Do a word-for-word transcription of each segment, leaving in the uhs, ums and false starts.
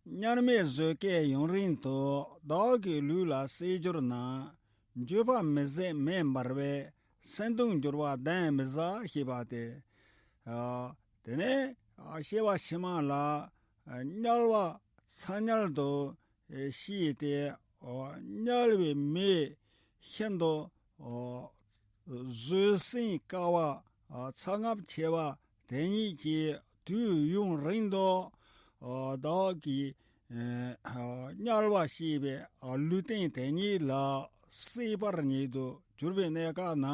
དམྱལ་མེ་བཟོད་དཀའི་ཡུན་རིང་དུ། བདག་གི་ལུས་ལ་བསྲེགས་གྱུར་ན། འགྱོད་པ་མི་བཟད་མེ་འབར་བས། སེམས་གདུང་འགྱུར་བ་གདོན་མི་ཟ། ཞེས་པ་སྟེ། ཨ། དེ་ནས་ཨ་སྐྱེ་བ་ཕྱི་མ་ལ་ཨ་དམྱལ་བ་ཚ་དམྱལ་དུ་ཨེ་སྐྱེས་ཏེ། ཨ་དམྱལ་བའི་མེ་ཤིན་ཏུ་ཨ་བཟོད་བསྲན་དཀའ་བ། ཨ་ཚ་ངབ་ཆེ་བ་དེ་ཉིད་ཀྱིས་དུས་ཡུན་རིང་དུ་ཨ་བདག་གིས་ཨ་དམྱལ་བ་ཞེས་པའི་ཨ་ལུས་རྟེན་དེ་ཉིད་ལ་བསྲེག་པར་ཉིད་དུ་གྱུར་པའི་གནས་སྐབས་ན།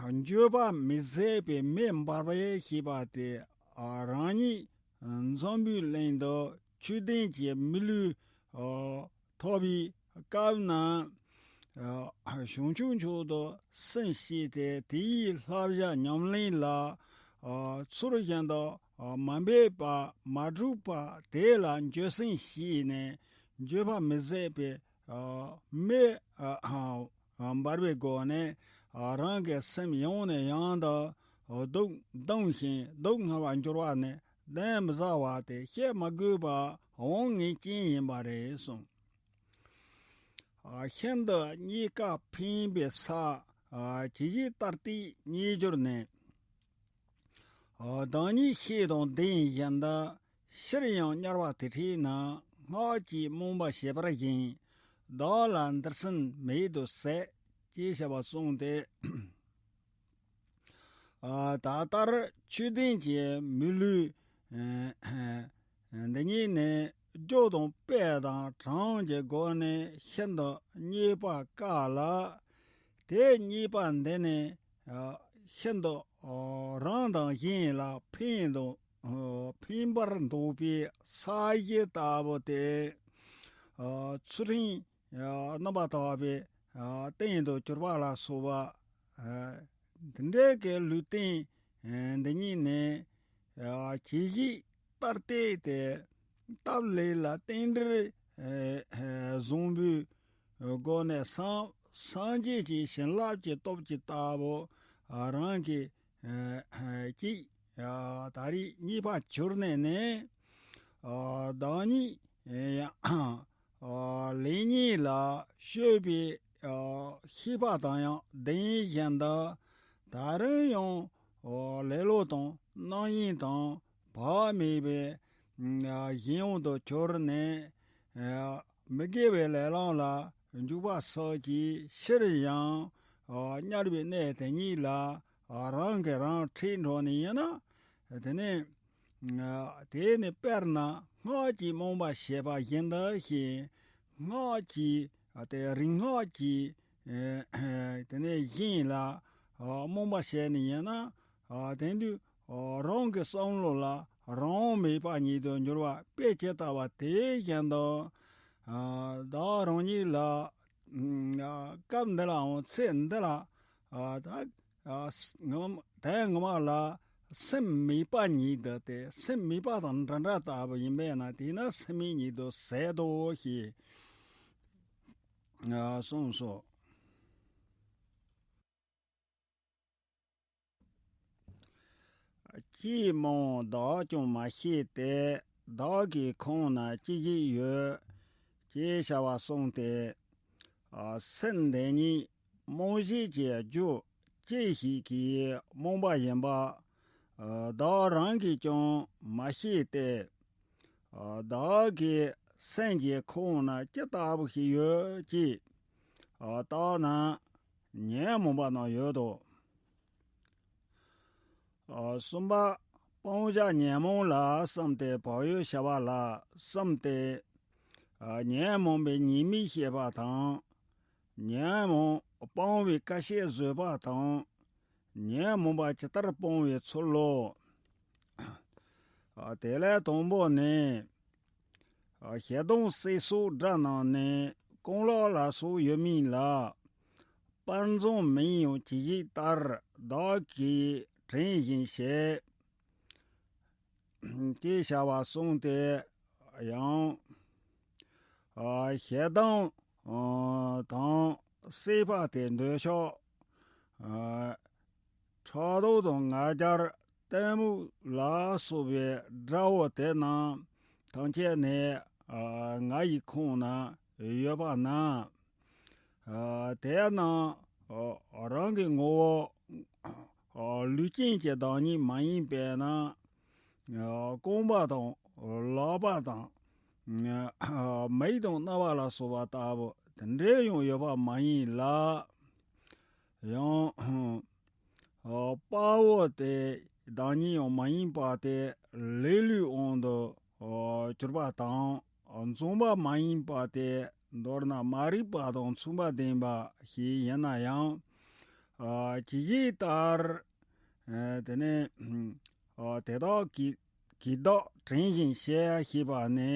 ཨ་འགྱོད་པ་མི་བཟད་པའི་མེ་འབར་བས་ཞེས་པ་སྟེ། ཨ་རང་ཉིད་འཛམ་བུའི་གླིང་དུ་ཆོས་ལྡན་གྱི་མི་ལུས་ཨ་ཐོབ་པའི་སྐབས་ན། ཨ་བྱང་ཆུབ་མཆོག་ཏུ་སེམས་བསྐྱེད་དེ། དེའི་བསླབ་བྱ་ཉམས་ལེན་ལ་ཨ་ཚུལ་བཞིན་དུ་ཨ་མ་འབད་པ་མ་བསྒྲུབས་པ་དེ་ལ་འགྱོད་སེམས་སྐྱེས་ནས། འགྱོད་པ་མི་བཟད་པའི་ཨ་མེ་ཨ་ཨ་འབར་བའི་སྒོ་ནས་ཨ་རང་གི་སེམས་ཡང་ནས་ཡང་དུ་ཨ་སྡུག་གདུང་ཞིང་སྡུག་བསྔལ་བར་འགྱུར་བ་ནི་གདོན་མི་ཟ་བ་སྟེ། བཤད་མི་དགོས་པ་འོང་ངེས་ཅན་ཡིན་པ་རེད་གསུངས། ཨ་ཤིན་ཏུ་རྙེད་དཀའ་ཕན་པའི་ས། ཨ་ཇི་ཞིག་ལྟར་ལྟས་རྙེད་གྱུར་ནས། ཨ་བདག་ཉིད་ཤེས་དང་ལྡན་བཞིན་དུ། ཕྱིར་ཡང་དམྱལ་བ་དེ་འཕྲད་ན། སྔགས་ཀྱིས་རྨོངས་པ་བྱེད་པར་བཞིན། བདག་ལ་འདིར་སེམས་མེད་དུ་ཟད། ཅེས་བྱ་བ་གསུངས་ཏེ། ཨ་ད་ལྟར་ཆོས་ལྡན་གྱི་མི་ལུས་ཨ་འདི་ཉིད་ནི་རྒྱུ་དང་དཔེ་དང་གྲངས་ཀྱི་སྒོ་ནས་ཤིན་ཏུ་རྙེད་པ་དཀའ་ལ། དེ་རྙེད་པ་འདི་ནི་ཨ་ཤིན་ཏུ་ཨ་རང་དང་གཞན་ལ་ཕན་དང་ཨ་ཕན་པར་འདོད་པའི་ས་གཞི་ལྟ་བུ་སྟེ། ཨ་ཚུལ་ཁྲིམས་ཨ་རྣམ་པར་དག་པའི་ཨ་རྟེན་དུ་གྱུར་པ་ལ་སོགས་པ། ཨ་འདི་འདྲའི་གི་ལུས་རྟེན་ཨ་འདི་ཉིད་ནི་ཨ་ཇི་ཞིག་ལྟར་ལྟས་ཏེ། སྟབས་ལེགས་ལ་རྟེན་འབྲེལ་ཨ་བཟང་པོའི་སྒོ་ནས་སངས་སངས་རྒྱས་ཀྱི་བྱིན་རླབས་ཀྱི་སྟོབས་ཀྱི་ལྟ་བུ་ཨ་རང་གི་ཨ་ཅིག་ཨ་ད་རེས་རྙེད་པར་གྱུར་ནས་ནི། ཨ་བདག་ཉིད་ཡང་ཨ་ལེགས་ཉེས་ལ་དཔྱོད་པའི་ཨ་ཤེས་པ་དང་ཡང་ལྡན་བཞིན་དུ། ད་རུང་ཡང་ཨ་ལེ་ལོ་དང་རྣམ་གཡེང་དང་བག་མེད་པའི་ཨ་ཞེན་ཡུལ་དུ་གྱུར་ནས། ཨ་མི་དགེ་བའི་ལས་ལམ་ལ་འཇུག་པ་སོགས་ཀྱིས་ཕྱིར་ཡང་ཨ་དམྱལ་བའི་གནས་དེ་ཉིད་ལ་ཨ་རང་གིས་རང་འཁྲིད་འགྲོ་ནི་ཡིན་ན། དེ་ནས་ཨ་དེ་ནི་དཔེར་ན་སྔགས་ཀྱིས་རྨོངས་པར་བྱེད་པ་བཞིན་དུ་ཞེས། སྔགས་ཀྱིས་ཨ་དེ་རིག་སྔགས་ཀྱིས་ཨ་དེ་ནས་གཞན་ལ་ཨ་རྨོངས་པར་བྱས་ནི་ཡིན་ན། ཨ་དེང་དུས་ཨ་རང་གི་བསམ་བློ་ལ་རང་དབང་མེད་པ་ཉིད་དུ་འགྱུར་བ་དཔེ་ཇི་ལྟ་བ་དེ་བཞིན་དུ། ཨ་བདག་རང་ཉིད་ལ་ཨ་སྐབས་འདི་ལའང་ཚེ་འདི་ལ་ཨ་ད་ཨ་ངམ་དོན་ངོ་མ་ལ་སེམས་མེད་པ་ཉིད་དུ་སྟེ། སེམས་མེད་པ་དང་འདྲ་འདྲ་ལྟ་བུ་ཡིན་པས་ན། དེས་ན་སེམས་མེད་ཉིད་དུ་ཟད་དོ་ཞེས་ཨ་གསུངས་སོ། ཅིས་རྨོངས་བདག་ཀྱང་མ་ཤེས་ཏེ། བདག་གི་ཁོང་ན་ཅི་ཞིག་ཡོད། ཅེས་བྱ་བ་གསུངས་ཏེ། ཨ་སེམས་འདི་ཉིད་རྨོངས་བྱེད་ཀྱི་རྒྱུ་ཅི་ཞིག་གིས་རྨོངས་པ་ཡིན་པ། ཨ་བདག་རང་གིས་ཀྱང་མ་ཤེས་ཏེ། ཨ་བདག་གི་སེམས་ཀྱི་ཁོང་ན་ཅི་ལྟ་བུ་ཞིག་ཡོད་ཅེས་ཨ་བརྟགས་ན། ཉོན་མོངས་པ་རྣམས་ཡོད་དོ། ཨ་གསུམ་པ། སྤང་བྱ་ཉོན་མོངས་ལ་བསམས་ཏེ་བག་ཡོད་བྱ་བ་ལ་བསམས་ཏེ། ཨ་ཉོན་མོངས་པའི་ཉེས་དམིགས་བཤད་པ་དང་། ཉོན་མོངས་སྤང་བའི་ཀ་ཤེད་བཟོད་པ་དང་། ཉོན་མོངས་པ་ཇི་ལྟར་སྤང་བའི་ཚུལ་ལོ། ཨ་དེ་ལས་དང་པོ་ནི། ཨ་ཞེ་སྡང་སྲེད་སོགས་དགྲ་རྣམས་ནི། རྐང་ལག་ལ་སོགས་ཡོད་མིན་ལ། པར་འཛིན་མིན་ཡང་ཇི་ཞིག་ལྟར། བདག་གིས་དྲན་བཞིན་བྱེད། ཅེས་བྱ་བ་གསུངས་ཏེ། ཡང་ཨ་ཞེ་སྡང་ཨ་དང་སྲེད་པ་སྟེ་འདོད་ཆགས། ཨ་ཕྲག་དོག་དང་ང་རྒྱལ། ལྟད་མོ་ལ་སོགས་པའི་དགྲ་བོ་དེ་རྣམས་ཐམས་ཅད་ནི་ང་ཡི་ཁོང་ན་ཡོད་པ་ན། དེ་རྣམས་རང་གི་ངོ་བོ་ལུས་ཅན་གྱི་བདག་ཉིད་མ་ཡིན་པས་ན། རྐང་པ་དང་ལག་པ་དང་། མིག་དང་རྣ་བ་ལ་སོགས་པ་ལྟ་བུ་དེ་འདྲའི་ཡང་ཡོད་པ་མ་ཡིན་ལ། ཡང་། དཔའ་བོ་དེ་བདག་ཉིད་ཡང་མ་ཡིན་པ་དེ་ལེ་ལོའི་དབང་དུ་གྱུར་པ་དང་། འཛོམས་པ་མ་ཡིན་པ་དེ་མདོར་ན་མ་རིག་པ་དང་མཚུངས་པ་ལྡན་པ་ཞིག་ཡིན་ན་ཡང་། ཇི་སྲིད་ལྟར། དེ་ནས་དེ་དག་གི་གི་བདག་དྲན་ཞིང་གཤེགས་ཞེས་པ་ནི།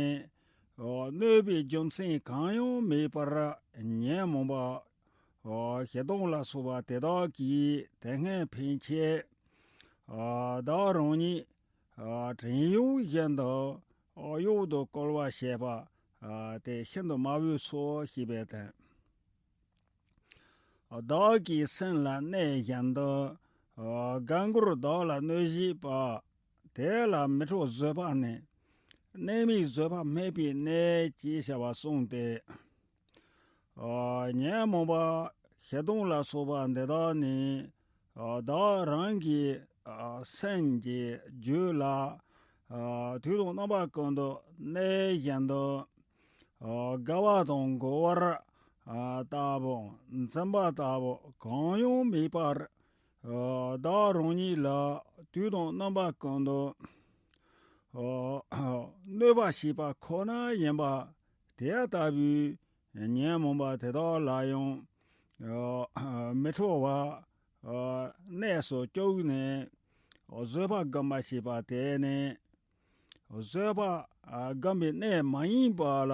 གནོད་པའི་རྒྱུ་མཚན་གང་ཡང་མེད་པར་ཉོན་མོངས་པ་ཞེ་སྡང་ལ་སོགས་པ་དེ་དག་གིས་དེ་སྔའི་ཕན་ཆད་བདག་རང་ཉིད་བྲན་གཡོག་བཞིན་དུ་གཡོག་ཏུ་བཀོལ་བར་བྱེད་པ་དེ་ཤིན་ཏུ་མ་འོས་སོ་ཞེས་པའི་དོན། བདག་གི་སེམས་ལ་གནས་བཞིན་དུ། རྒན་རྒོན་བདག་ལ་གནོད་བྱེད་པ། དེ་ལ་མི་སྤྲོ་བཟོད་པ་ནི། གནས་མེད་བཟོད་པ་སྨད་པའི་གནས་ཅེས་བྱ་བ་གསུངས་ཏེ། ཉོན་མོངས་པ་ཞེ་སྡང་ལ་སོགས་པ་འདི་དག་ནི། བདག་རང་གི་སེམས་ཀྱི་རྒྱུད་ལ། དུས་དང་རྣམ་པ་ཀུན་ཏུ་གནས་བཞིན་དུ། དགའ་བ་དང་འགུལ་བར་ལྟ་བུ། འཛིན་པ་ལྟ་བུ་གང་ཡང་མེད་པར། བདག་རང་ཉིད་ལ་དུས་དང་རྣམ་པ་ཀུན་ཏུ། གནོད་པ་བྱེད་པ་ཁོ་ན་ཡིན་པ་དེ་ལྟ་བུའི་ཉོན་མོངས་པ་དེ་དག་ལ་ཡང་། མི་སྤྲོ་བ། གནས་སུ་བཅུག་ནས་བཟོད་པ་སྒོམ་པ་ཞེས་པ་དེ་ནི། བཟོད་པ་སྒོམ་པའི་གནས་མ་ཡིན་པ་ལ་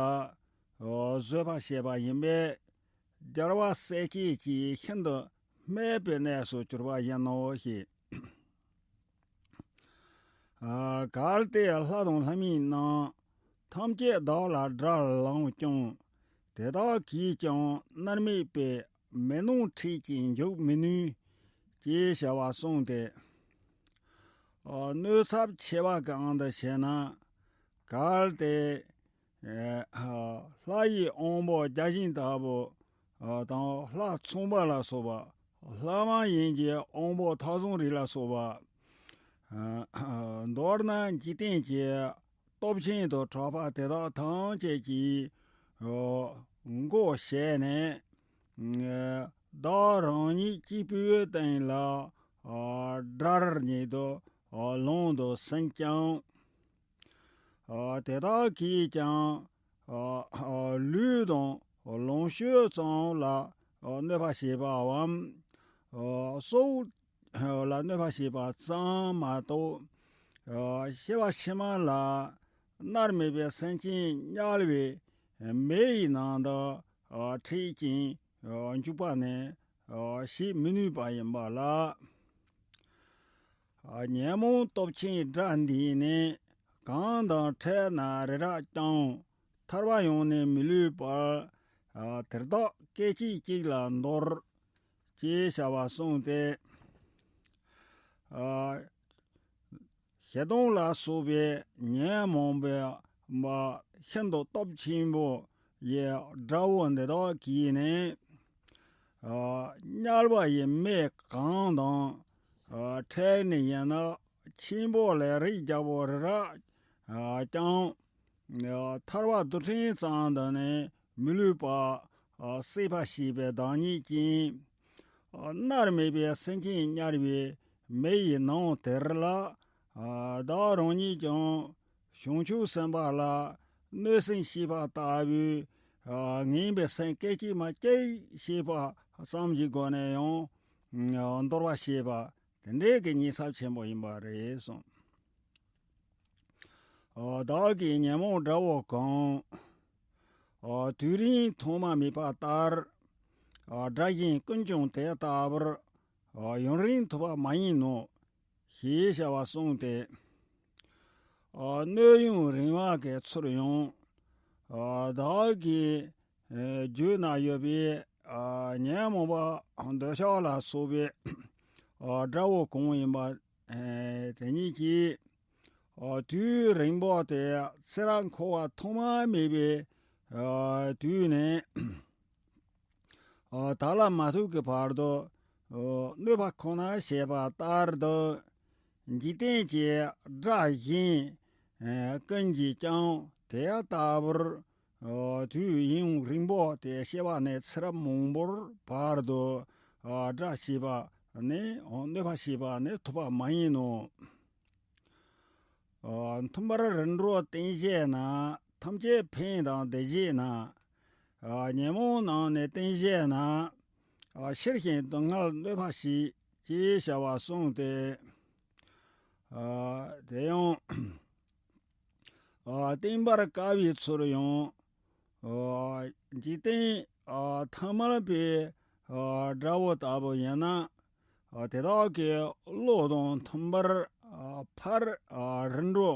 བཟོད་པ་བྱེད་པ་ཡིན་པས། རྒྱལ་བ་སྲས་བཅས་ཀྱིས་ཤིན་ཏུ་སྨད་པའི་གནས་སུ་གྱུར་པ་ཡིན་ནོ་ཞེས། གལ་ཏེ་ལྷ་དང་ལྷ་མིན་རྣམས་ཐམས་ཅད་བདག་ལ་དགྲར་ལངས་ཀྱང་། དེ་དག་གིས་ཀྱང་མནར་མེད་པའི་མེ་ནང་ཁྲིད་ཅིང་འཇུག་མི་ནུས། ཅེས་བྱ་བ་གསུངས་ཏེ། གནོད་ཚབས་ཆེ་བ་གང་དུ་ཞེ་ན། གལ་ཏེ། ལྷ་ཡི་དབང་པོ་བརྒྱ་བྱིན་ལྟ་བུ་དང་། ལྷ་ཚངས་པ་ལ་སོགས་པ། ལྷ་མ་ཡིན་གྱི་དབང་པོ་ཐག་བཟང་རིས་ལ་སོགས་པ། མདོར་ན་འཇིག་རྟེན་གྱི་སྟོབས་ཆེན་དུ་གྲགས་པ་དེ་དག་ཐམས་ཅད་ཀྱིས་མགོ་བྱས་ནས། བདག་རང་ཉིད་གཅིག་པུའི་སྟེང་ལ་དགྲར་ཉིད་དུ་ལངས་དུ་ཟིན་ཀྱང་། དེ་དག་གིས་ཀྱང་ལུས་དང་ལོངས་སྤྱོད་ཙམ་ལ་གནོད་པ་བྱེད་པའམ། སྲོག་ལ་གནོད་པ་བྱེད་པ་ཙམ་མ་གཏོགས། སྐྱེ་བ་ཕྱི་མ་ལ་མནར་མེད་པའི་སེམས་ཅན་དམྱལ་བའི་མེ་ཡི་ནང་དུ་ཁྲིད་ཅིང་འཇུག་པ་ནི་བྱེད་མི་ནུས་པ་ཡིན་པ་ལ། ཉོན་མོངས་སྟོབས་ཆེན་དགྲ་འདིས་ནི། གང་དང་འཕྲད་ན་རི་རབ་ཀྱང་། ཐར་བ་ཡང་ནི་མི་ལུས་པར། དེར་བདག་སྐད་ཅིག་གཅིག་ལ་འདོར། ཅེས་བྱ་བ་གསུངས་ཏེ། ཞེ་སྡང་ལ་སོགས་པའི་ཉོན་མོངས་པའི་མ་ཤིན་ཏུ་སྟོབས་ཆེན་པོ་ཡི་དགྲ་བོ་འདི་དག་གིས་ནི། དམྱལ་བ་ཡི་མེ་གང་དང་འཕྲད་ནས་ཡིན་ན། ཆེན་པོ་ལས་རིགས་བརྒྱ་པོ་རི་རབ་ཀྱང་། ཐར་པ་རྡུལ་ཕྲན་ཙམ་དུ་ནི་མི་ལུས་པ། སྲེག་པ་ཞེས་པའི་བདག་ཉིད་ཀྱིས། མནར་མེད་པའི་སེམས་ཅན་དམྱལ་བའི་མེ་ཡི་ནང་དེར་ལ། བདག་རང་ཉིད་ཀྱང་བྱང་ཆུབ་སེམས་དཔའ་ལ་གནོད་སེམས་སྐྱེས་པ་ལྟ་བུའི། ངན་པའི་སེམས་སྐད་ཅིག་མ་སྐྱེ་ཞེས་པ་ཙམ་གྱི་སྒོ་ནས་ཡང་། འདོར་བ་ཞེས་པ་དེ་འདྲའི་གི་ཉེས་ཚབས་ཆེན་པོ་ཡིན་པ་རེད་གསུངས། བདག་གིས་ཉོན་མོངས་དགྲ་བོ་གང་། དུས་རིང་ཐོག་མ་མེད་པ་ལྟར། དགྲ་གཞན་ཀུན་ཀྱང་དེ་ལྟ་བུར། ཡུན་རིང་ཐུབ་པ་མ་ཡིན་ནོ། ཞེས་བྱ་བ་གསུངས་ཏེ། གནོད་ཡུན་རིང་བ་གི་ཚུལ་ཡང་། བདག་གི་རྒྱུད་ན་ཡོད་པའི་ཉོན་མོངས་པ་འདོད་ཆགས་ལ་སོགས་པའི་དགྲ་བོ་གང་ཡིན་པ། དེ་ཉིད་ཀྱིས་དུས་རིང་པོ་དེ་ཚེ་རབས་འཁོར་བ་ཐོག་མ་མེད་པའི་དུས་ནས། ད་ལ་མ་ཐུག་གི་བར་དུ་གནོད་པ་ཁོ་ན་བྱེད་པ་ལྟར་དུ། འཇིག་རྟེན་གྱི་དགྲ་གཞན་ཀུན་གྱིས་ཀྱང་དེ་ལྟ་བུར་དུས་ཡུན་རིང་པོ་དེ་བྱས་པ་ནས་ཚེ་རབས་མང་པོར་བར་དུ་དགྲ་བྱེད་པ་ནི་གནོད་པ་བྱེད་པ་ནི་ཐུབ་པ་མ་ཡིན་ནོ། མཐུན་པར་རིམ་གྲོ་བསྟེན་བྱས་ན། ཐམས་ཅད་ཕན་དང་བདེ་བྱེད་ན། ཉོན་མོངས་རྣམས་ནི་བསྟེན་བྱས་ན། ཕྱིར་ཞིང་སྡུག་བསྔལ་གནོད་པ་ཞི། ཅེས་བྱ་བ་གསུངས་ཏེ། དེ་ཡང་བསྟེན་པར་དཀའ་བའི་ཚུལ་ཡང་། འཇིག་རྟེན་ཐ་མལ་པའི་དགྲ་བོ་ལྟ་བུ་ཡིན་ན། དེ་དག་གི་བློ་དང་མཐུན་པར་ཕར་རིམ་གྲོ་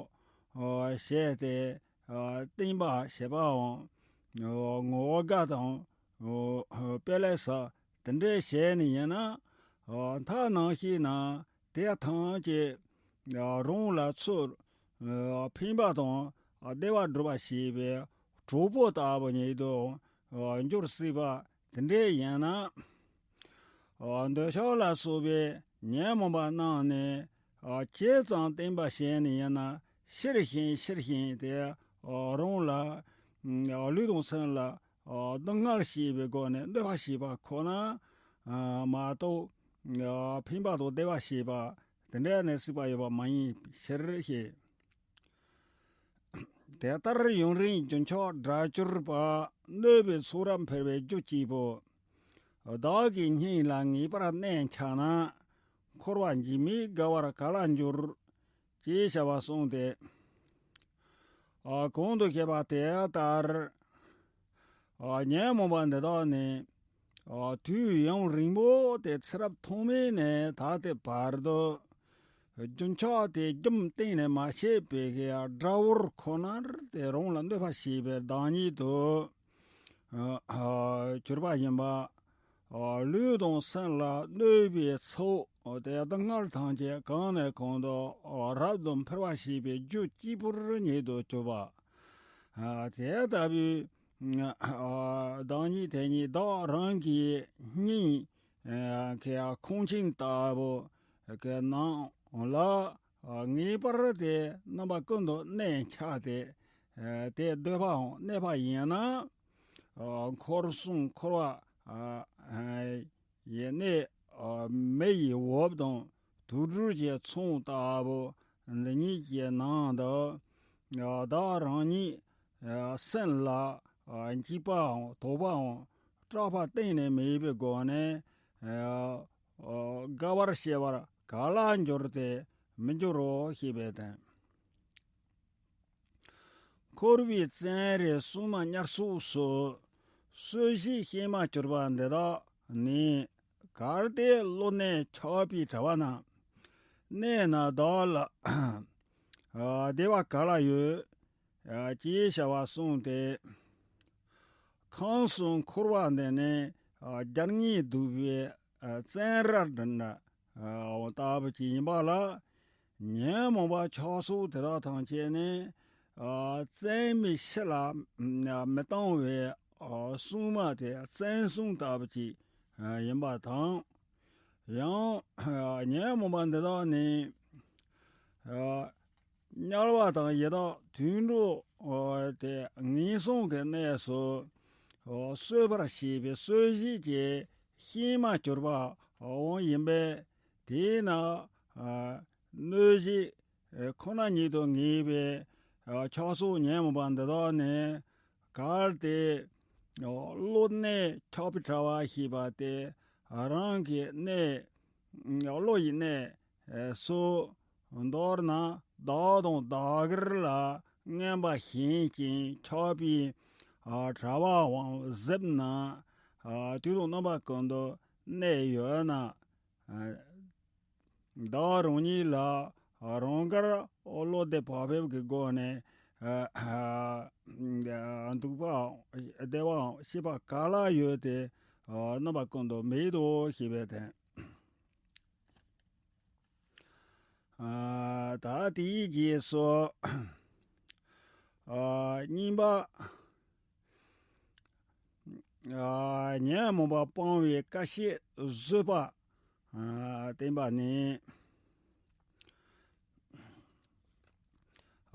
བྱས་ཏེ་བསྟེན་པ་བྱེད་པའང་ངོ་དགའ་དང་དཔེ་ལེགས་དེ་འདྲའི་བྱས་ནས་ཡིན་ན། མཐའ་ནམ་ཞིག་ན་དེ་ཐམས་ཅད་རང་ལ་ཚུར་ཕན་པ་དང་བདེ་བ་སྒྲུབ་པ་བྱེད་པའི་གྲོགས་པོ་ལྟ་བུ་ཉིད་དུ་འགྱུར་སྲིད་པ་དེ་འདྲ་ཡིན་ན། འདོད་ཆགས་ལ་སོགས་པའི་ཉོན་མོངས་པ་རྣམས་ནི་ཇི་ཙམ་བསྟེན་པ་བྱས་ནས་ཡིན་ན་ཕྱིར་ཞིང་ཕྱིར་ཞིང་དེ་རང་ལ་ལུས་དང་སེམས་ལ་སྡུག་བསྔལ་བྱེད་པའི་སྒོ་ནས་གནོད་པ་བྱེད་པ་ཁོ་ན་མ་གཏོགས། ཕན་པ་དང་བདེ་བ་བྱེད་པ་དེ་འདྲ་ནི་སྲིད་པ་ཡོད་པ་མ་ཡིན་ཕྱིར་ཞེས། དེ་ལྟར་ཡུན་རིང་རྒྱུན་ཆགས་དགྲར་གྱུར་པ། གནོད་པའི་ཚོགས་རབ་འཕེལ་བའི་རྒྱུ་གཅིག་པུ། བདག་གི་སྙིང་ལ་ངེས་པར་གནད་ཆགས་ན། འཁོར་བ་འཇིགས་མེད་དགའ་བར་ག་ལ་འགྱུར། ཅེས་བྱ་བ་གསུངས་ཏེ། གོང་དུ་བཤད་པ་དེ་ལྟར། ཉོན་མོངས་པ་འདི་དག་ནི། དུས་ཡུན་རིང་པོ་དེ་ཚེ་རབས་ཐོག་མེད་ནས་ད་ལྟའི་བར་དུ། རྒྱུན་ཆགས་དེ་རྒྱུན་གཏན་ནས་མ་ཆད་པའི་གི་དགྲ་བོར་ཁོ་ནར་དེ་རང་ལ་གནོད་པ་བྱེད་པའི་བདག་ཉིད་དུ་གྱུར་པ་ཡིན་པ། ལུས་དང་སེམས་ལ་གནོད་པའི་ཚོགས་དེ་སྡུག་བསྔལ་ཐམས་ཅད་གང་ནས་གང་དུ་རབ་ཏུ་འཕེལ་བར་བྱེད་པའི་རྒྱུ་གཅིག་པུར་ཉིད་དུ་གྱུར་པ། དེ་ལྟ་བུའི་བདག་ཉིད་དེ་ཉིད་བདག་རང་གི་སྙིང་གི་ཁོང་ཆེན་ལྟ་བུ་གི་ནང་ལ་ངེས་པར་དེ་རྣམ་པ་ཀུན་ཏུ་གནས་འཆའ་སྟེ། དེ་སྡོད་པའང་གནས་པ་ཡིན་ན། འཁོར་གསུམ་འཁོར་བ་ཡི་གནས། མེ་ཡི་འོབས་དང་དུག་སྦྲུལ་གྱི་ཚོགས་ལྟ་བུ་འདི་ཉིད་ཀྱི་ནང་དུ། བདག་རང་ཉིད་སེམས་ལ་འཇིགས་པའམ་དོགས་པའམ་སྐྲག་པ་གཏན་ནས་མེད་པའི་སྒོ་ནས། དགའ་བར་སྐྱེ་བར་ག་ལ་འགྱུར་ཏེ་མི་འགྱུར་རོ་ཞེས་པའི་དོན། འཁོར་བའི་བཙོན་རའི་སྲུང་མ་དམྱལ་སོགས་སུ། གསོད་བྱེད་གཤེད་མར་གྱུར་པ་འདི་དག་ནི། གལ་ཏེ་བློ་གནས་ཆགས་པས་བྲལ་བ་ན། གནས་ན་བདག་ལ་བདེ་བ་ག་ལ་ཡོད། ཅེས་བྱ་བ་གསུངས་ཏེ། ཁམས་གསུམ་འཁོར་བ་འདི་ནི་རྒྱལ་ངེས་སྡུག་པའི་བཙོན་རར་འདྲ་ལྟ་བུ་ཅིག་ཡིན་པ་ལ། ཉོན་མོངས་པ་ཆགས་སོགས་དེ་དག་ཐམས་ཅད་ནི། བཙོན་མི་ཕྱི་ལ་མི་གཏང་བའི་སྲུང་མ་དེ་བཙོན་སྲུང་ལྟ་བུ་ཅིག་ཡིན་པ་དང་། ཡང་ཉོན་མོངས་པ་འདི་དག་ནི། དམྱལ་བ་དང་ཡི་དྭགས་དུད་འགྲོ་དེ་ངན་སོང་གི་གནས་སུ་གསོད་པར་བྱེད་པའི་གསོད་བྱེད་ཀྱི་གཤེད་མར་གྱུར་པའང་ཡིན་པས། དེས་ན་གནོད་བྱེད་ཁོ་ན་ཉིད་དུ་ངེས་པའི་ཆགས་སོགས་ཉོན་མོངས་པ་འདི་དག་ནི། གལ་ཏེ་བློ་གནས་ཆགས་པས་བྲལ་བ་ཞེས་པ་སྟེ། རང་གི་གནས་བློ་ཡི་གནས་སུ། མདོར་ན་བདག་དང་བདག་གིར་ལ་མངོན་པར་ཞེན་ཅིང་ཆགས་པས་བྲལ་བའམ་གཟིབ་ན། དུས་དང་རྣམ་པ་ཀུན་ཏུ་གནས་ཡོད་ན། བདག་རང་ཉིད་ལ་རང་དགར་བློ་བདེ་བག་ཕེབས་ཀྱི་སྒོ་ནས་འདུག་པའམ་བདེ་བའམ་སྐྱིད་པ་ག་ལ་ཡོད་དེ། རྣམ་པ་ཀུན་ཏུ་མེད་དོ་ཞེས་པའི་དོན། ཨ། ད་དེའི་རྗེས་སུ། ཨ། གཉིས་པ། ཨ། ཉོན་མོངས་པ་སྤང་བའི་ཀ་ཤད་བཟོད་པ། ཨ། བསྟན་པ་ནི།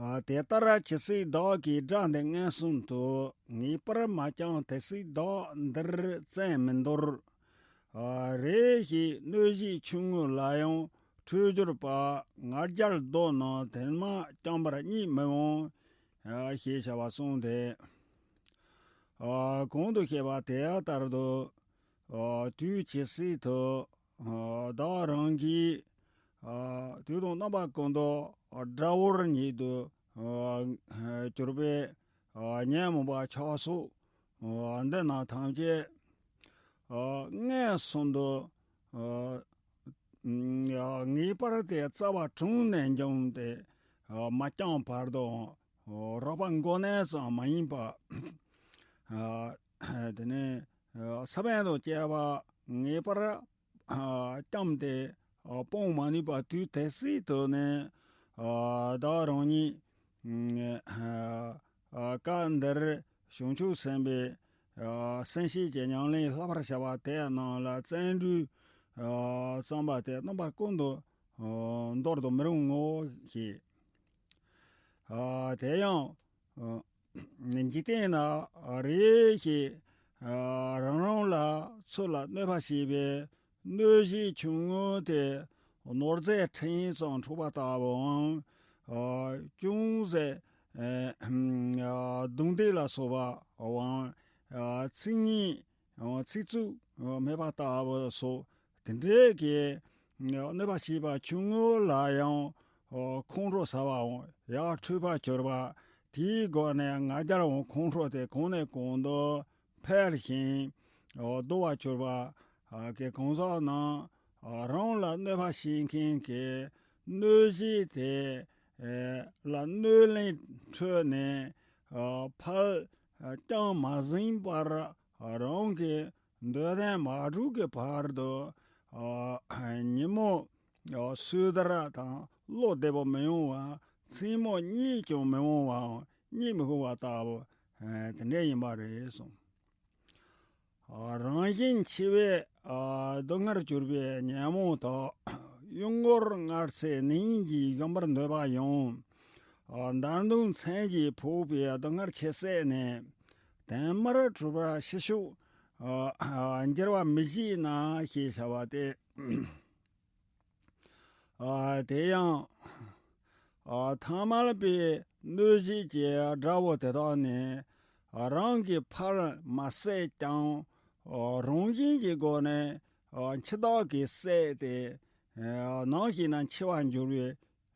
ཨ། དེ་ལྟར་ཇི་སྲིད་བདག་གིས་སྒྲ་འདི་མངོན་སུམ་དུ་ངེས་པར་མ་བསྐྱངས་དེ་སྲིད་བདག་འདིར་བཙན་མི་འདོར། ཨ། རེ་ཞིག་གནོད་བྱེད་ཆུང་ངུ་ལ་ཡང་འཁྲུལ་གྱུར་པ། ང་རྒྱལ་བདོ་ན་དེ་མ་བསྐྱངས་པར་གཉིད་མི་འོང་། ཨ། ཞེས་བྱ་བ་གསུངས་ཏེ། ཨ། གོང་དུ་བཤད་པ་དེ་ལྟར་དུ། ཨ། དུས་ཇི་སྲིད་དུ། ཨ། བདག་རང་གིས། ཨ། དུས་དང་རྣམ་པ་ཀུན་ཏུ་དགྲ་བོར་ཉིད་དུ། ཨ། གྱུར་པའི། ཨ། ཉོན་མོངས་པ་ཆགས་སོགས། ཨ། འདི་རྣམས་ཐམས་ཅད། ཨ། མངོན་སུམ་དུ། ཨ། ངེས་པར་དེ་རྩ་བ་དྲུངས་ནས་འཇོམས་ཏེ། ཨ། མ་བསྐྱངས་བར་དུ། ཨ། རོགས་པ་མགོ་ནས་ཙམ་མ་ཡིན་པ། ཨ། དེ་ནས། ཨ། ས་བོན་དང་བཅས་པ་ངེས་པར། ཨ། བསྐྱངས་ཏེ། ཨ། སྤོང་མ་ནུས་པ་དུས་དེ་སྲིད་དུ་ནི། ཨ། བདག་རང་ཉིད། ཨ། ཨ། སྐབས་འདིར་བྱང་ཆུབ་སེམས་དཔའི། ཨ། སེམས་བསྐྱེད་ཀྱི་ཉམས་ལེན་བསླབ་པར་བྱ་བ་དེ་རྣམས་ལ་བརྩོན་འགྲུས། ཨ། བརྩམས་པ་དེ་རྣམ་པ་ཀུན་ཏུ། ཨ། འདོར་དུ་མི་རུང་ངོ་ཞེས། ཨ། དེ་ཡང་། ཨ། འཇིག་རྟེན་ན་རེ་ཞིག་ཨ། རང་རང་ལ་ཚུར་ལ་གནོད་པ་བྱེད་པའི་གནོད་བྱེད་ཆུང་ངུ་དེ་ནོར་རྫས་ཕྲན་ཙམ་འཕྲོག་པ་ལྟ་བུའམ། ཨ། ཅུང་ཟད། ཨ། རྡུང་རྡེག་ལ་སོགས་པའམ། ཨ། ཚིག་ངན། ཨ། ཚིག་རྩུབ། ཨ། སྨྲས་པ་ལྟ་བུ་སོགས་དེ་འདྲའི་གི། ཨ། གནོད་པ་བྱེད་པ་ཆུང་ངུ་ལ་ཡང་། ཨ། ཁོང་ཁྲོ་ཟ་བའམ་ཡར་འཕྲོས་པར་གྱུར་པ། དེའི་སྒོ་ནས་ང་རྒྱལ་འམ་ཁོང་ཁྲོ་དེ་གོང་ནས་གོང་དུ་འཕེལ་ཞིང་། ཨ། བདོ་བར་གྱུར་པ། ཨ། གི་གང་ཟག་རྣམས། ཨ། རང་ལ་གནོད་པ་བྱེད་མཁན་གྱི་གནོད་བྱེད་དེ། ཨ། ལ་གནོད་ལན་འཕྲོད་ནས། ཨ། ཕར། ཨ། བསྐྱངས་མ་ཟིན་པར། ཨ། རང་གི་འདོད་དོན་མ་གྲུབ་ཀྱི་བར་དུ། ཨ། ཉིན་མོ། ཨ། སོས་དལ་དང་བློ་བདེ་པོ་མི་ཡོང་བ། མཚན་མོ་གཉིད་ཀྱང་མི་འོང་བའམ་གཉིད་མི་ཁུག་པ་ལྟ་བུ། ཨ། དེ་འདྲ་ཡིན་པ་རེད་གསུངས། ཨ། རང་བཞིན་ཆེ་བའི། ཨ། སྡུག་བསྔལ་གྱུར་པའི་ཉོན་མོངས་དག་གཡུལ་ངོར་སྔར་ཚེ་ནད་ཀྱིས་གཞོམ་པར་འདོད་པ་ཡང་། ཨ། འདར་གདོང་མཚན་གྱིས་ཕོག་པའི་སྡུག་བསྔལ་ཆེ་ཟད་ནས། དོན་མར་གྲུབ་པར་ཤི་ཤུགས། ཨ། འགྱུར་བ་མི་བྱེད་ན་ཞེས་བྱ་བ་སྟེ། ཨ། དེ་ཡང་། ཨ། ཐ་མལ་པའི་གནོད་བྱེད་ཀྱི་དགྲ་བོ་དེ་དག་ནི། ཨ། རང་གིས་ཕར་མ་བསད་ཀྱང་། ཨ། རང་བཞིན་གྱི་སྒོ་ནས། ཨ། འཆི་བདག་གིས་བསད་དེ། ཨ། ནམ་ཞིག་ན་འཆི་བར་འགྱུར་བའི།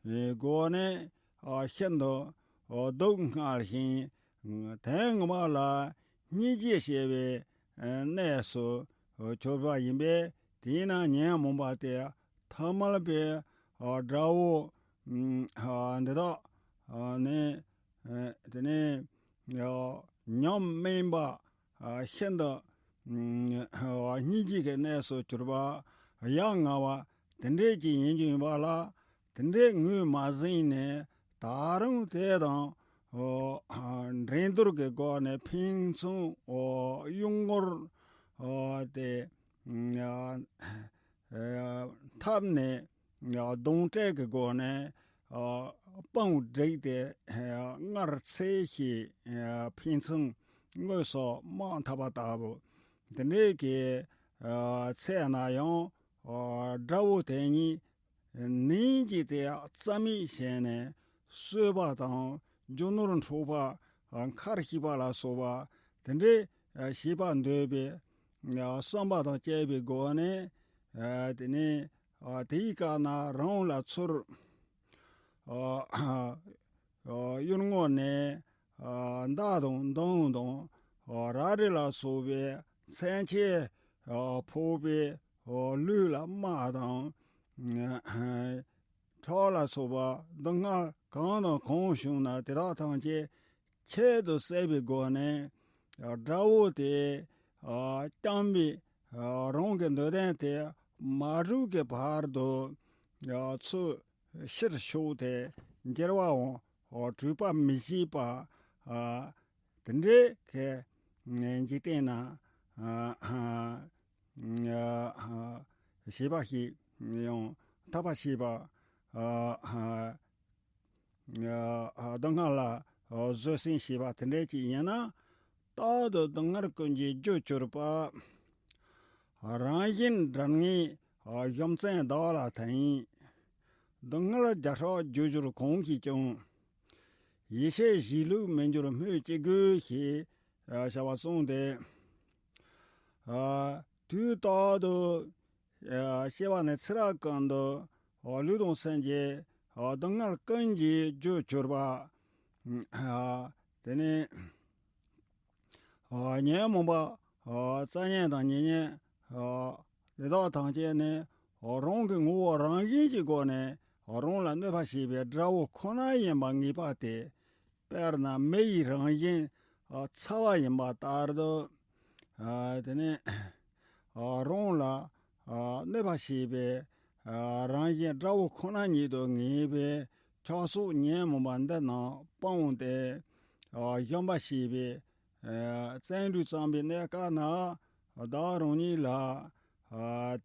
ཨ། སྒོ་ནས། ཨ། ཤིན་ཏུ། ཨ། སྡུག་བསྔལ་ཞིང་། དོན་ངོ་མ་ལ་སྙིང་རྗེ་ཞེས་པའི། ཨ། གནས་སུ། ཨ། གྱུར་པ་ཡིན་པས། དེས་ན་ཉོན་མོངས་པ་དེ་ཐ་མལ་པའི། ཨ། དགྲ་བོ། ཨ། འདི་དག་ནི། ཨ། དེ་ནི། ཨ། ཉམས་དམན་པ། ཨ། ཤིན་ཏུ། ཨ། སྙིང་རྗེ་གི་གནས་སུ་གྱུར་པ། ཡ་ང་བ། དེ་འདྲས་ཅིག་ཡིན་རྒྱུ་ཡིན་པ་ལ། དེ་འདྲས་ངོས་མ་ཟིན་ནས་ད་རུང་དེ་དང་། ཨ། འགྲན་བསྡུར་གྱི་སྒོ་ནས་ཕན་ཚུན། ཨ། གཡུལ་ངོར། ཨ། དེ། ཨ། ཨ། འཐབ་ནས། ཨ། གདོན་འདྲེ་གི་སྒོ་ནས། ཨ། དཔུང་བསྒྲིགས་ཏེ། ཨ། སྔར་ཚེ་ཞིག་ཨ། ཕན་ཚུན་དངོས་སུ་དམག་འཐབ་པ་ལྟ་བུ། དེ་འདྲའི་གི། ཨ། ཚེ་ན་ཡང་། ཨ། དགྲ་བོ་དེ་ཉིད་ནད་ཀྱིས་དེ་རྩ་མེད་བྱས་ནས་གསོད་པ་དང་རྒྱུ་ནོར་འཕྲོག་པ། ཨ། མཁར་བཤིག་པ་ལ་སོགས་པ་དེ་འདྲའི། ཨ། བྱེད་པར་འདོད་པའི། ཨ། བསམ་པ་དང་བཅས་པའི་སྒོ་ནས། ཨ། དེ་ནས། ཨ། དེའི་སྐབས་ན་རང་ལ་ཚུར། ཨ། ཨ། གཡུལ་ངོ་ནས། ཨ། མདའ་དང་མདུང་དང་། ཨ། རལ་གྲི་ལ་སོགས་པའི་མཚོན་ཆས། ཨ། ཕོག་པས། ཨ། ལུས་ལ་རྨ་དང་། ཨ། ཁྲག་ལ་སོགས་པ་སྡུག་བསྔལ་གང་དང་གང་བྱུང་ན་དེ་དག་ཐམས་ཅད་ཁྱད་དུ་བསད་པའི་སྒོ་ནས། ཨ། དགྲ་བོ་དེ། ཨ། བསྐྱངས་པའི། ཨ། རང་གི་འདོད་དོན་དེ་མ་གྲུབ་ཀྱི་བར་དུ། ཨ། ཚུར། ཕྱིར་ཤོག་སྟེ་འགྱུར་བའང་གྲོལ་པ་མི་བྱེད་པ། དེ་འདྲའི་གི་འཇིག་རྟེན་ན་བྱེད་པ་ཞིག་ཡང་ཐར་པ་བྱེད་པ། སྡུག་བསྔལ་ལ་བཟོད་བསྲན་བྱེད་པ་དེ་འདྲ་ཅིག་ཡིན་ན། རྟག་ཏུ་སྡུག་བསྔལ་ཀུན་གྱི་རྒྱུར་གྱུར་པ། རང་བཞིན་སྒྲིབ་ངེས་གཞུམ་བཙན་བདག་ལ་བརྟེན། སྡུག་བསྔལ་བརྒྱ་ཕྲག་རྒྱུ་གྱུར་གང་གིས་ཀྱང་། ཡེ་ཤེས་གཞིའི་ལུགས་མི་འགྱུར་སྨོས་ཅི་དགོས་ཞེས་བྱ་བ་གསུངས་ཏེ། དུས་རྟག་ཏུ་སྐྱེ་བ་ནས་ཚེ་རབས་ཀུན་ཏུ་ལུས་དང་སེམས་ཀྱི་སྡུག་བསྔལ་ཀུན་གྱི་རྒྱུར་གྱུར་པ། དེ་ནས་ཉོན་མོངས་པ་རྩ་ཉེ་དང་ཉེ་ཉེ་དེ་དག་ཐམས་ཅད་ནི་རང་གི་ངོ་བོ་རང་བཞིན་གྱི་སྒོ་ནས་རང་ལ་གནོད་པ་བྱེད་པའི་དགྲ་བོ་ཁོ་ན་ཡིན་པ་ངེས་པ་སྟེ། དཔེར་ན་མེ་ཡི་རང་བཞིན་ཚ་བ་ཡིན་པ་ལྟར་དུ། དེ་ནས་རང་ལ་གནོད་པ་བྱེད་པའི་རང་བཞིན་དགྲ་བོ་ཁོ་ན་ཉིད་དུ་ངེས་པའི་ཁྱབ་སོགས་ཉོན་མོངས་པ་འདི་རྣམས་སྤངས་ཏེ། གཞོམ་པ་བྱེད་པའི་བརྩོན་འགྲུས་བརྩམས་པའི་གནས་སྐབས་ན་བདག་རང་ཉིད་ལ་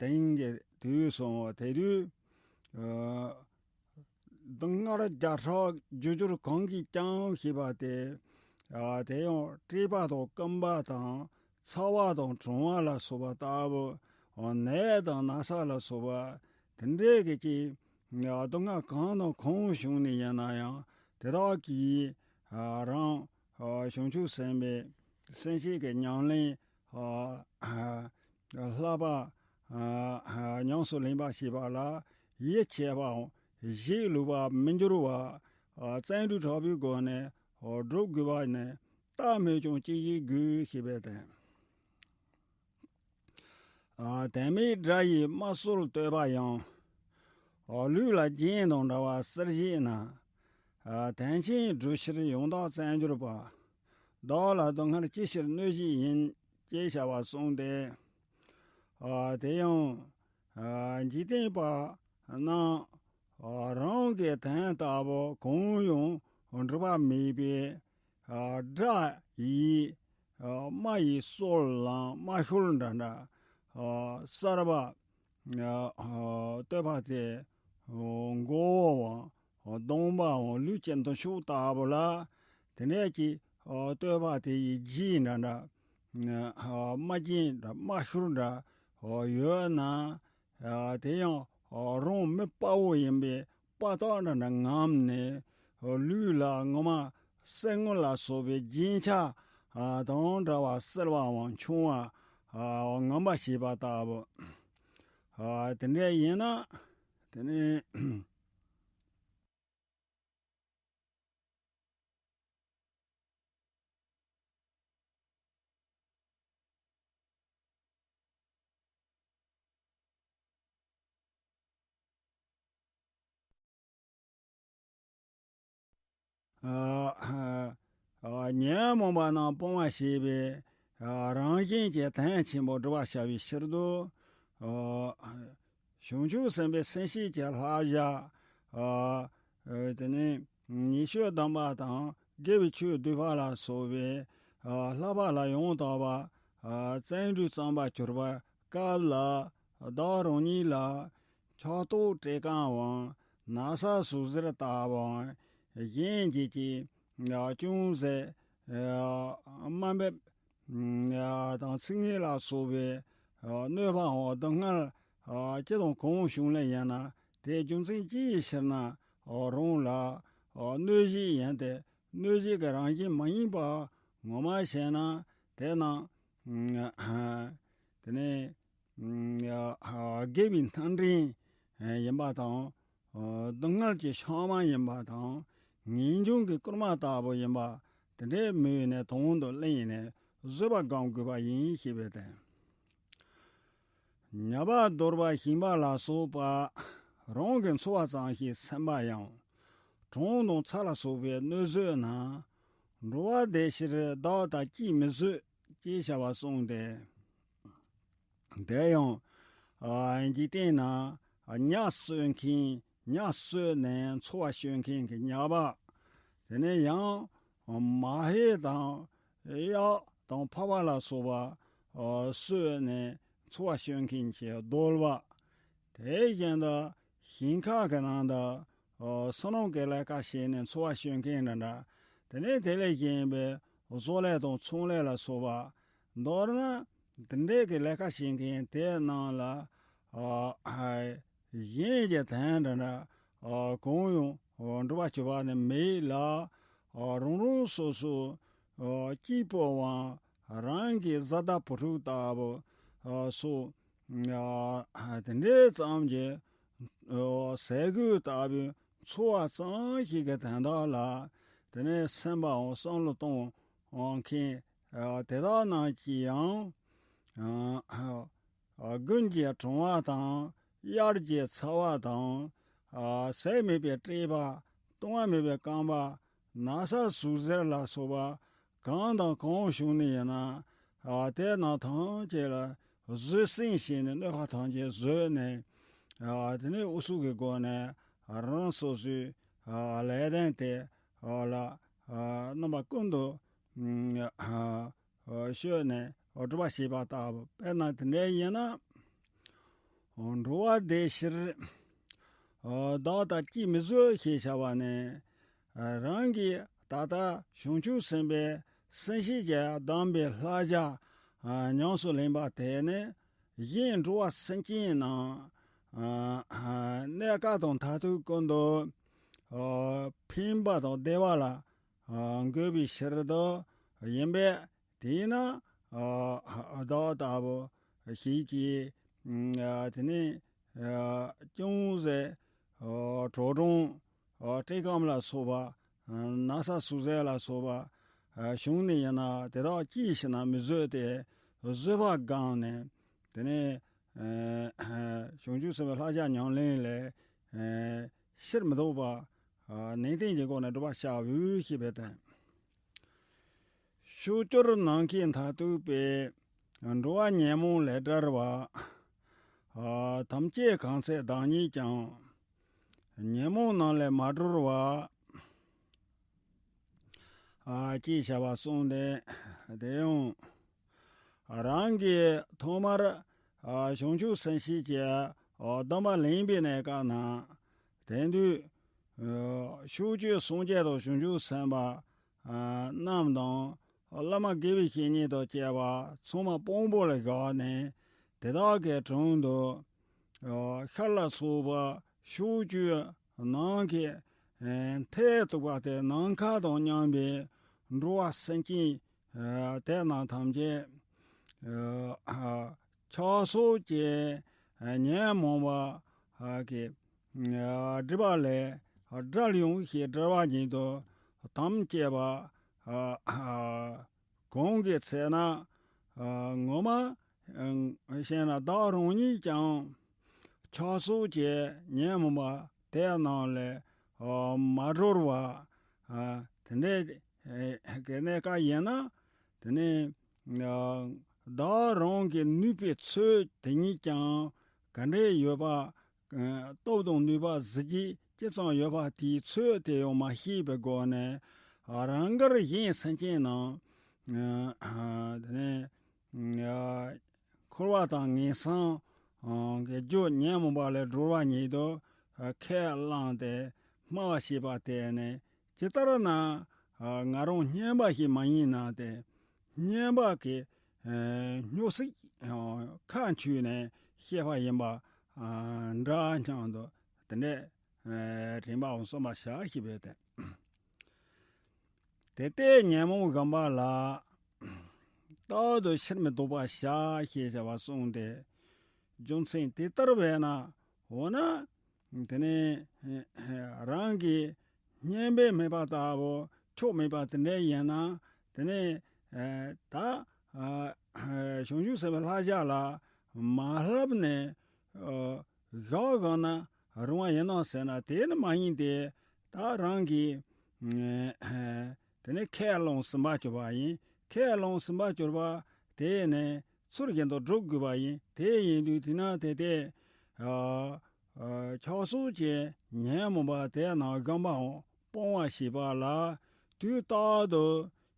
དེང་གི་དུས་སུ་དེ་དུས། སྡུག་བསྔལ་བརྒྱ་ཕྲག་རྒྱུ་གྱུར་གང་གིས་ཀྱང་ཞེས་པ་སྟེ། དེ་ཡང་བཀྲེས་པ་དང་སྐོམ་པ་དང་ཚ་བ་དང་གྲང་བ་ལ་སོགས་པ་ལྟ་བུ། ནད་དང་ན་ཚ་ལ་སོགས་པ་དེ་འདྲའི་གི་ཅིག་སྡུག་བསྔལ་གང་དང་གང་བྱུང་ནས་ཡིན་ན་ཡང་དེ་དག་གིས་རང་བྱང་ཆུབ་སེམས་དཔའི་སེམས་བསྐྱེད་ཀྱི་ཉམས་ལེན། ལྷག་པ་ཉམས་སུ་ལེན་པ་ཞེས་པ་ལ་ཡིད་ཆེས་པའམ་བཞེད་ལུགས་པ་མི་འགྱུར་བ། བརྩོན་འགྲུས་དྲག་པོའི་སྒོ་ནས་སྒྲུབ་དགོས་པ་ནི་རྟག་སྨོས་ཀྱང་ཅི་ཞིག་དགོས་ཞེས་པའི་དོན། དོན་མེད་དགྲ་ཡིས་དམར་གསོད་བསྟོད་པ་ཡང་། ལུས་ལ་རྒྱན་དང་འདྲ་བ་གསེར་བཞེས་ན། དོན་ཆེན་བསྒྲུབ་ཕྱིར་ཡང་དག་བརྩོན་གྱུར་པ། བདག་ལ་སྡུག་བསྔལ་ཅི་ཕྱིར་གནོད་བྱེད་ཡིན། ཅེས་བྱ་བ་གསུངས་ཏེ། དེ་ཡང་འཇིག་རྟེན་པ་རྣམས་རང་གི་དོན་ལྟ་བུ་གང་ཡང་འགྲུབ་པ་མེད་པས། དགྲ་ཡིས་དམར་ཡི་གསོད་ལམ་དམར་ཤོར་འདྲ་འདྲ། གསར་པ་བསྟོད་པ་སྟེ། མགོ་བོའམ་གདོང་པའམ་ལུས་ཀྱི་མདུན་ཕྱོགས་ལྟ་བུ་ལ། དེ་ནས་ཀྱི་བསྟོད་པ་དེ་ཡི་རྗེས་འདྲ་འདྲ། དམར་རྗེན་འདྲ་དམར་ཤོར་འདྲ་ཡོད་ན། དེ་ཡང་རང་མི་དཔའ་བོ་ཡིན་པས་དཔའ་རྟགས་འདྲ་འདྲ་ངོམས་ནས། ལུས་ལ་ངོ་མ་གསེར་དངུལ་ལ་སོགས་པའི་རྒྱན་ཆ་དང་འདྲ་བ་གསལ་བའམ་ཆུང་བ་ངོམས་པ་བྱེད་པ་ལྟ་བུ། དེ་འདྲ་ཡིན་ན། དེ་ནི། ཉོན་མོངས་པ་རྣམས་སྤོང་བར་བྱེད་པའི་རང་བཞིན་གྱི་དོན་ཆེན་པོ་སྒྲུབ་པར་བྱ་བའི་ཕྱིར་དུ། བྱང་ཆུབ་སེམས་དཔའི་སེམས་བསྐྱེད་ཀྱི་བསླབ་བྱ། དེ་ནས་ཉེས་སྤྱོད་སྡོམ་པ་དང་དགེ་བའི་ཆོས་སྡུད་པ་ལ་སོགས་པའི་བསླབ་པ་ལ་ཡང་དག་པ་བརྩོན་འགྲུས་བརྩམ་པར་གྱུར་པའི་སྐབས་ལ། བདག་རང་ཉིད་ལ་ཕྱག་རྟགས་བཀྲེས་སྐོམ་དང་ན་ཚ་ཟུག་གཟེར་ལྟ་བུའམ་གཞན་གྱིས་ཀྱིས་ཅུང་ཟད་དམའ་འབེབས་དང་ཚིག་ངན་ལ་སོགས་པའི་གནོད་པའམ་སྡུག་བསྔལ་ཅི་དང་གང་བྱུང་ལེ་ཡིན་ན། དེའི་རྒྱུ་མཚན་ཅི་ཡིན་ཕྱིར་ན། རང་ལ་གནོད་བྱེད་ཡིན་ཏེ། གནོད་བྱེད་ཀྱི་རང་བཞིན་མ་ཡིན་པ་ངོ་མ་ཤེས་ན། དེ་རྣམས་དེ་ནས་དགེ་བའི་སྣ་འདྲེན་ཡིན་པ་དང་། སྡུག་བསྔལ་གྱི་ཤག་མ་ཡིན་པ་དང་། ངེས་འབྱུང་གི་སྐུལ་མ་ལྟ་བུ་ཡིན་པ་དེ་འདྲའི་མོས་ནས་དོན་དུ་གླེང་ནས་བཟོད་པ་སྒོམ་དགོས་པ་ཡིན་ཞེས་པའི་དོན། ཉ་པ་གདོལ་པ་ཞིང་པ་ལ་སོགས་པ། རང་གི་འཚོ་བ་ཙམ་ཞིག་སེམས་པ་ཡང་། གྲང་དང་ཚ་ལ་སོགས་པའི་གནོད་བཟོད་ན། འགྲོ་བ་བདེ་ཕྱིར་བདག་ལྟ་ཅིས་མི་བཟོད། ཅེས་བྱ་བ་གསུངས་ཏེ། དེ་ཡང་འཇིག་རྟེན་ན་ཉ་གསོད་མཁན་ ཉ་གསོད་ནས་འཚོ་བ་སྐྱོང་མཁན་གྱི་ཉ་པ། དེ་ནས་ཡང་མ་ཧེ་དང་གཡག་དང་ཕག་པ་ལ་སོགས་པ་གསོད་ནས་འཚོ་བ་སྐྱོང་མཁན་གྱི་གདོལ་པ། དེ་བཞིན་དུ་ཞིང་ཁ་གི་ནང་དུ་ཨོ་སོ་ནམ་གྱི་ལས་ཀ་བྱས་ནས་འཚོ་བ་སྐྱོང་མཁན་འདྲ་འདྲ། དེ་ནས་དེ་ལས་གཞན་པའི་བཟོ་ལས་དང་ཚོང་ལས་ལ་སོགས་པ། མདོར་ན་དེ་འདྲའི་གི་ལས་ཀ་བྱེད་མཁན་དེ་རྣམས་ལ་ཨོ་གཞན་གྱི་དོན་འདྲ་འདྲ་ཨོ་གང་ཡང་ཨོ་འགྲུབ་པ་བྱེད་པ་ནི་མེད་ལ། ཨོ་རང་རང་སོ་སོ་ཨོ་སྐྱིད་པོའང་རང་གི་བཟའ་ཟླ་བུ་ཕྲུག་ལྟ་བུ་ཨོ་སོགས། ཨ་དེ་འདྲའི་ཙམ་གྱི་ཨོ་ཟས་གོས་ལྟ་བུའི་འཚོ་བ་ཙམ་ཞིག་གི་དོན་དག་ལ། དེ་ནས་སེམས་པའང་བསམ་བློ་གཏོང་མཁན་ཨ་དེ་དག་རྣམས་ཀྱིས་ཡང་ཨ་ཨ་དགུན་གྱི་གྲང་བ་དང་དབྱར་གྱི་ཚ་བ་དང་ཨ་ཟས་མེད་པའི་དཀྲིས་པ། བཏུང་བ་མེད་པའི་སྐམ་པ། ན་ཚ་ཟུག་གཟེར་ལ་སོགས་པ་གང་དང་གང་བྱུང་ནས་ཡིན་ན། ཨ་དེ་རྣམས་ཐམས་ཅད་ལ་བཟོད་བསྲན་བྱས་ནས་གནོད་པ་ཐམས་ཅད་བཟོད་ནས། ཨ་དེ་ནས་ཨུ་ཚུགས་ཀྱི་སྒོ་ནས་རང་སོ་སོའི་ཨ་ལས་དོན་དེ་ཨ་ལ་ཨ་རྣམ་པ་ཀུན་ཏུ་ཨ་ཨ་ཤོད་ནས་སྒྲུབ་པ་བྱེད་པ་ལྟ་བུ། དཔེར་ན་དེ་འདྲ་ཡིན་ན། འགྲོ་བ་བདེ་ཕྱིར་བདག་ལྟ་ཅིས་མི་བཟོད་ཞེས་བྱ་བ་ནི། རང་གིས་ད་ལྟ་བྱང་ཆུབ་སེམས་དཔའི་སེམས་བསྐྱེད་ཀྱི་གདམས་པའི་བསླབ་བྱ་ཉམས་སུ་ལེན་པ་དེ་ནི་གཞན་འགྲོ་བ་སེམས་ཅན་རྣམས་གནས་སྐབས་དང་མཐར་ཐུག་ཀུན་ཏུ་ཕན་པ་དང་བདེ་བ་ལ་འགོད་པའི་ཕྱིར་དུ་ཡིན་པས། དེས་ན་བདག་ལྟ་བུ་ཞིག་གིས་དེ་ནས་ཅུང་ཟད་གྲོག་གྲོང་དཀྲིས་སྐམ་ལ་སོགས་པ། ན་ཚ་ཟུག་གཟེར་ལ་སོགས་པ་བྱུང་ནས་ཡིན་ན་དེ་དག་ཅིའི་ཕྱིར་ན་མི་བཟོད་དེ། བཟོད་པ་བསྒོམས་ནས་དེ་ནས་བྱང་ཆུབ་སེམས་དཔའི་བསླབ་བྱ་ཉམས་ལེན་ལས་ཕྱིར་མི་ལྡོག་པ་ནན་ཏན་གྱི་སྒོ་ནས་སྒྲུབ་པར་བྱའོ་ཞེས་པའི་དོན། ཕྱོགས་བཅུར་ནམ་མཁའི་མཐར་ཐུག་པའི། འགྲོ་བ་ཉོན་མོངས་ལས་བསྒྲལ་བ། ཐམས་ཅད་གང་ཚེ་བདག་ཉིད་ཀྱང་། ཉོན་མོངས་རྣམས་ལས་མ་གྲོལ་བ། ཅེས་བྱ་བ་གསུངས་ཏེ། དེ་ཡང་རང་གིས་ཐོག་མར་བྱང་ཆུབ་སེམས་བསྐྱེད་ཀྱི་གདམས་པ་ལེན་པའི་གནས་སྐབས་ན། དེང་དུས་ཕྱོགས་བཅུའི་སངས་རྒྱས་དང་བྱང་ཆུབ་སེམས་དཔའ་རྣམས་དང་། བླ་མ་དགེ་བའི་བཤེས་གཉེན་དང་བཅས་པ་ཚང་མ་དཔང་པོ་ལ་བཞག་ནས། དེ་དག་གི་དྲུང་དུ་ཤར་ལ་སོགས་པ་ཕྱོགས་བཅུའི་ནམ་མཁའི་མཐས་གཏུགས་པ་སྟེ། ནམ་མཁའ་དང་མཉམ་པའི་འགྲོ་བ་སེམས་ཅན་དེ་རྣམས་ཐམས་ཅད་ཆགས་སོགས་ཀྱི་ཉོན་མོངས་པ་གི་སྒྲིབ་པ་ལས་བསྒྲལ་ཡོང་ཞེས་བསྒྲལ་བ་ཉིད་དུ་དམ་བཅས་པ། གང་གི་ཚེ་ན་ངོ་མ་བཤད་ན་བདག་རང་ཉིད་ཀྱང་ཆགས་སོགས་ཀྱི་ཉོན་མོངས་པ་དེ་རྣམས་ལས་མ་གྲོལ་བ། དེ་འདྲའི་གནས་སྐབས་ཡིན་ན། དེ་ནས་བདག་རང་གི་ནུས་པའི་ཚོད་དེ་ཉིད་ཀྱང་ག་འདྲས་ཡོད་པ། སྟོབས་དང་ནུས་པ་གཟི་བརྗིད་ཅི་ཙམ་ཡོད་པ་དེའི་ཚོད་དེ་ཡང་མ་ཤེས་པའི་སྒོ་ནས། རང་དགར་གཞན་སེམས་ཅན་རྣམས་དེ་ནས་འཁོར་བ་དང་ངན་སོང་གི་རྒྱུ་ཉོན་མོངས་པ་ལས་སྒྲོལ་བ་ཉིད་དུ་ཁས་བླངས་ཏེ་སྨྲ་བ་ཞེས་པ་དེ་ནི། ཇི་ལྟར་ན་ང་རང་སྨྱོན་པ་ཞིག་མ་ཡིན་ན་སྟེ། སྨྱོན་པ་གི་སྨྱོ་སྲེག་ཁ་འཆུས་ནས་བཤད་པ་ཡིན་པ་འདྲ་སྙམ་དུ། དེ་འདྲའི་དྲན་པའང་སོམས་པར་བྱ་ཞེས་པའི་དོན། དེ་ལྟའི་ཉོན་མོངས་གཞོམ་པ་ལ། རྟག་ཏུ་ཕྱིར་མི་ལྡོག་པར་བྱ་ཞེས་བྱ་བ་གསུངས་ཏེ། རྒྱུ་མཚན་དེ་ལྟར་བས་ན། འོ་ན། དེ་ནས་རང་གི་སྨྱོན་པ་མེད་པ་ལྟ་བུ་ཆོས་མེད་པ་དེ་འདྲ་ཡིན་ན། དེ་ནས་ད་བྱང་ཆུབ་སེམས་དཔའི་བསླབ་བྱ་ལ་མ་བསླབས་ནས་བཞག་དགོས་ན་རུང་བ་ཡིན་ནམ་ཟེར་ན། དེ་ནི་མ་ཡིན་ཏེ། ད་རང་གིས་དེ་ནས་ཁས་བླངས་ཟིན་པར་གྱུར་པ་ཡིན། ཁས་བླངས་ཟིན་པར་གྱུར་པ་དེ་ནི་ཚུལ་བཞིན་དུ་སྒྲུབ་དགོས་པ་ཡིན། དེ་ཡིན་དུས་དེ་ན་དེ་དེ་ ཨ་ཆགས་སོགས་ཀྱི་ཉོན་མོངས་པ་དེ་རྣམས་གཞན་པའང་སྤོང་བར་བྱེད་པ་ལ་དུས་རྟག་ཏུ་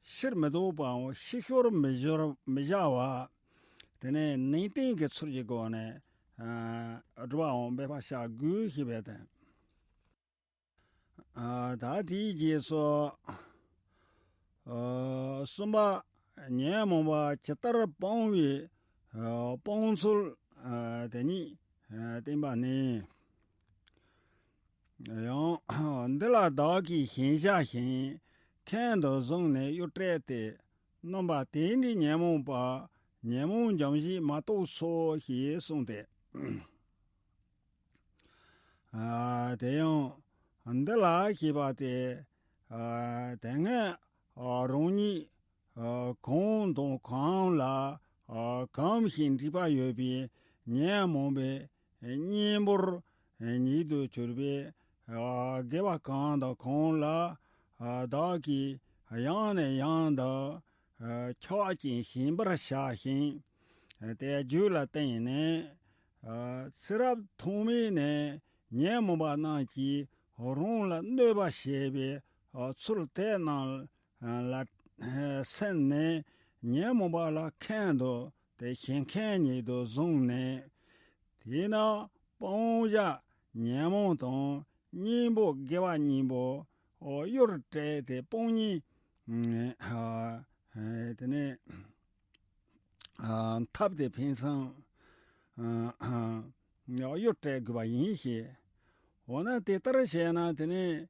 ཕྱིར་མི་ལྡོག་པའམ་ཕྱིར་ཤོར་མི་འགྱུར་མི་བྱ་བ། དེ་ནས་ནན་ཏན་གྱི་ཚུལ་གྱི་སྒོ་ནས་ཨ་སྒྲུབ་པའམ་འབད་པར་བྱ་དགོས་ཞེས་པའི་དོན། ཨ་ད་དེའི་རྗེས་སུ་ཨ་གསུམ་པ། ཉོན་མོངས་པ་ཇི་ལྟར་སྤང་བའི་ཨ་སྤོང་ཚུལ་ཨ་དེ་ཉིད་ཨ་བསྟན་པ་ནི། ཡང་འདི་ལ་བདག་གིས་ཞེན་བྱ་ཞིང་ཁོང་དུ་བཟུང་ནས་གཡུལ་བྲལ་ཏེ། རྣམ་པ་དེ་ནི་ཉོན་མོངས་པ་ཉོན་མོངས་འབྱུང་བཞི་མ་གཏོགས་སོ་ཞེས་གསུངས་ཏེ། ཨ་དེ་ཡང་འདི་ལ་ཞེས་པ་དེ་ཨ་དེ་སྔ་ཨ་རང་ཉིད་ཨ་གང་དང་གང་ལ་ཨ་གང་ཞིག་འདྲིས་པ་ཡོད་པའི་ཉོན་མོངས་པའི་གཉེན་པོར་ཉེ་དུ་གྱུར་པའི་ཨ་དགེ་བ་གང་དང་གང་ལ་ཨ་བདག་གིས་ཡང་ནས་ཡང་དུ་ཨ་ཆགས་ཅིང་ཞེན་པར་བྱ་ཞིང་། དེ་རྒྱུད་ལ་བརྟེན་ནས་ཨ་ཚེ་རབས་ཐོག་མེད་ནས་ཉོན་མོངས་པ་རྣམས་ཀྱིས་རང་ལ་གནོད་པ་བྱེད་པའི་ཨ་ཚུལ་དེ་རྣམས་ལ་སེམས་ནས་ཉོན་མོངས་པ་ལ་ཁོང་དུ་དེ་ཞེན་ཁོང་ཉིད་དུ་བཟུང་ནས། དེས་ན་སྤང་བྱ་ཉོན་མོངས་དང་གཉེན་པོ་དགེ་བ་གཉིས་པོ་གཡུལ་བྲལ་ཏེ་སྤོང་གཉེན་དེ་ནས་ཐབས་དེ་ཕུན་སུམ་གཡུལ་བྲལ་དགོས་པ་ཡིན་ཞེས། འོ་ན་དེ་ལྟར་བྱས་ན་དེ་ནས་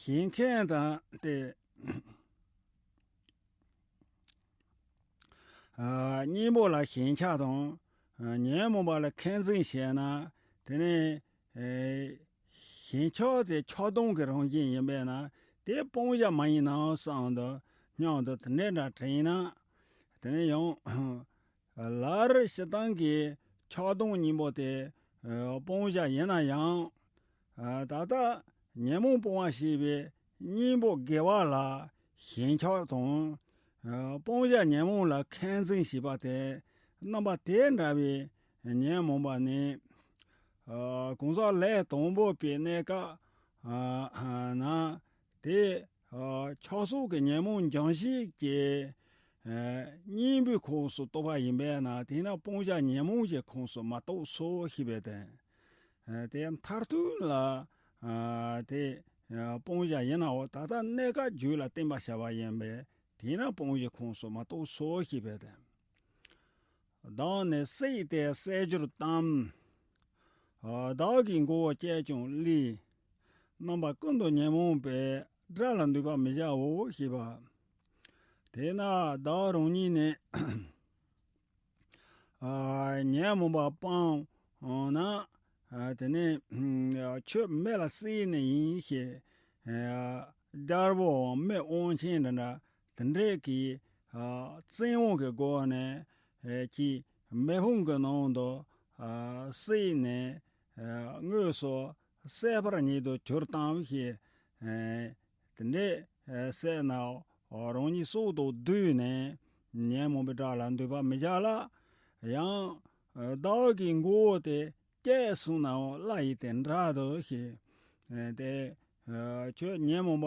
ཞེན་ཁོང་དང་དེ། ཨ་གཉེན་པོ་ལ་ཞེན་ཆགས་དང་ཨ་ཉོན་མོངས་པ་ལ་ཁོང་འཛིན་བྱས་ན། དེ་ནས་ཨེ་ཞེན་ཆགས་དེ་ཆགས་སྡང་གི་རང་བཞིན་ཡིན་པས་ན། དེ་སྤང་བྱ་མ་ཡིན་ནམ་བསམ་དུ་སྙམ་དུ་དེ་འདྲ་འདྲ་དྲན་ན། དེ་ནས་ཡང་སླར་སྤྱིར་བཏང་གི་ཆགས་སྡང་གཉིས་པོ་དེ་ཨ་སྤང་བྱ་ཡིན་ན་ཡང་། ཨ་ད་ལྟ་ཉོན་མོངས་སྤོང་བ་ཞེས་པའི་གཉེན་པོ་དགེ་བ་ལ་ཞེན་ཆགས་དང་། ཨ་སྤང་བྱ་ཉོན་མོངས་ལ་ཁོང་འཛིན་བྱེད་པ་དེ་རྣམ་པ་དེ་འདྲ་བའི་ཉོན་མོངས་པ་ནི། ཨ་གང་ཟག་ལས་དང་པོ་པའི་གནས་སྐབས་ཨ་ན་དེ་ཨ་ཆགས་སོགས་ཀྱི་ཉོན་མོངས་འབྱུང་བཞི་གི་ཨ་གཉེན་པོའི་ཁོངས་སུ་གཏོགས་པ་ཡིན་པས་ན། དེས་ན་སྤང་བྱ་ཉོན་མོངས་ཀྱི་ཁོངས་སུ་མ་གཏོགས་སོ་ཞེས་པའི་དོན། ཨ་དེ་མཐར་ཐུག་ལ་ཨ་དེ་ཨ་སྤང་བྱ་ཡིན་ནའང་ད་ལྟ་གནས་སྐབས་རྒྱུད་ལ་བརྟེན་པར་བྱ་བ་ཡིན་པས། དེས་ན་སྤང་བྱའི་ཁོངས་སུ་མ་གཏོགས་སོ་ཞེས་པའི་དོན། བདག་ནི་བསྲེགས་ཏེ་བསད་གྱུར་ཏམ། ཨ་བདག་གི་མགོ་བོ་བཅད་ཀྱང་བླུས། རྣམ་པ་ཀུན་ཏུ་ཉོན་མོངས་པའི། དགྲ་ལ་འདུད་པར་མི་བྱའོ་ཞེས་པ། དེས་ན་བདག་རང་ཉིད་ནི་ཨ་ཉོན་མོངས་པ་སྤངས་ན། ཨ་དེ་ནས་ཨ་ཁྱོད་མེ་ལ་བསྲེགས་ནི་ཡིན་ཞེས། ཨ་རྒྱལ་པོའམ་མི་དབང་ཆེན་འདི་འདྲ་དེ་འདྲས་ཀྱིས་ཨ་བཙན་དབང་གི་སྒོ་ནས་ཨ་ཀྱིས་མེ་ཕུང་གི་ནང་དུ་ཨ་བསྲེགས་ནས་ཨ་དངོས་སུ་བསད་པར་ཉེ་དུ་གྱུར་ཏམ་ཞེས། ཨ་དེ་འདྲས་ཨ་བསད་ན་རང་ཉིད་སྲོག་དང་བསྡོས་ནས་ཉོན་མོངས་པའི་དགྲ་ལ་འདུད་པར་མི་བྱ་ལ། ཡང་ཨ་བདག་གི་མགོ་བོ་དེ་བཅད་སོང་ནའང་བླའི་དེ་འདྲ་དོ་ཞེས། ཨ་དེ་ཨ་ཁྱོད་ཉོན་མོངས་པ་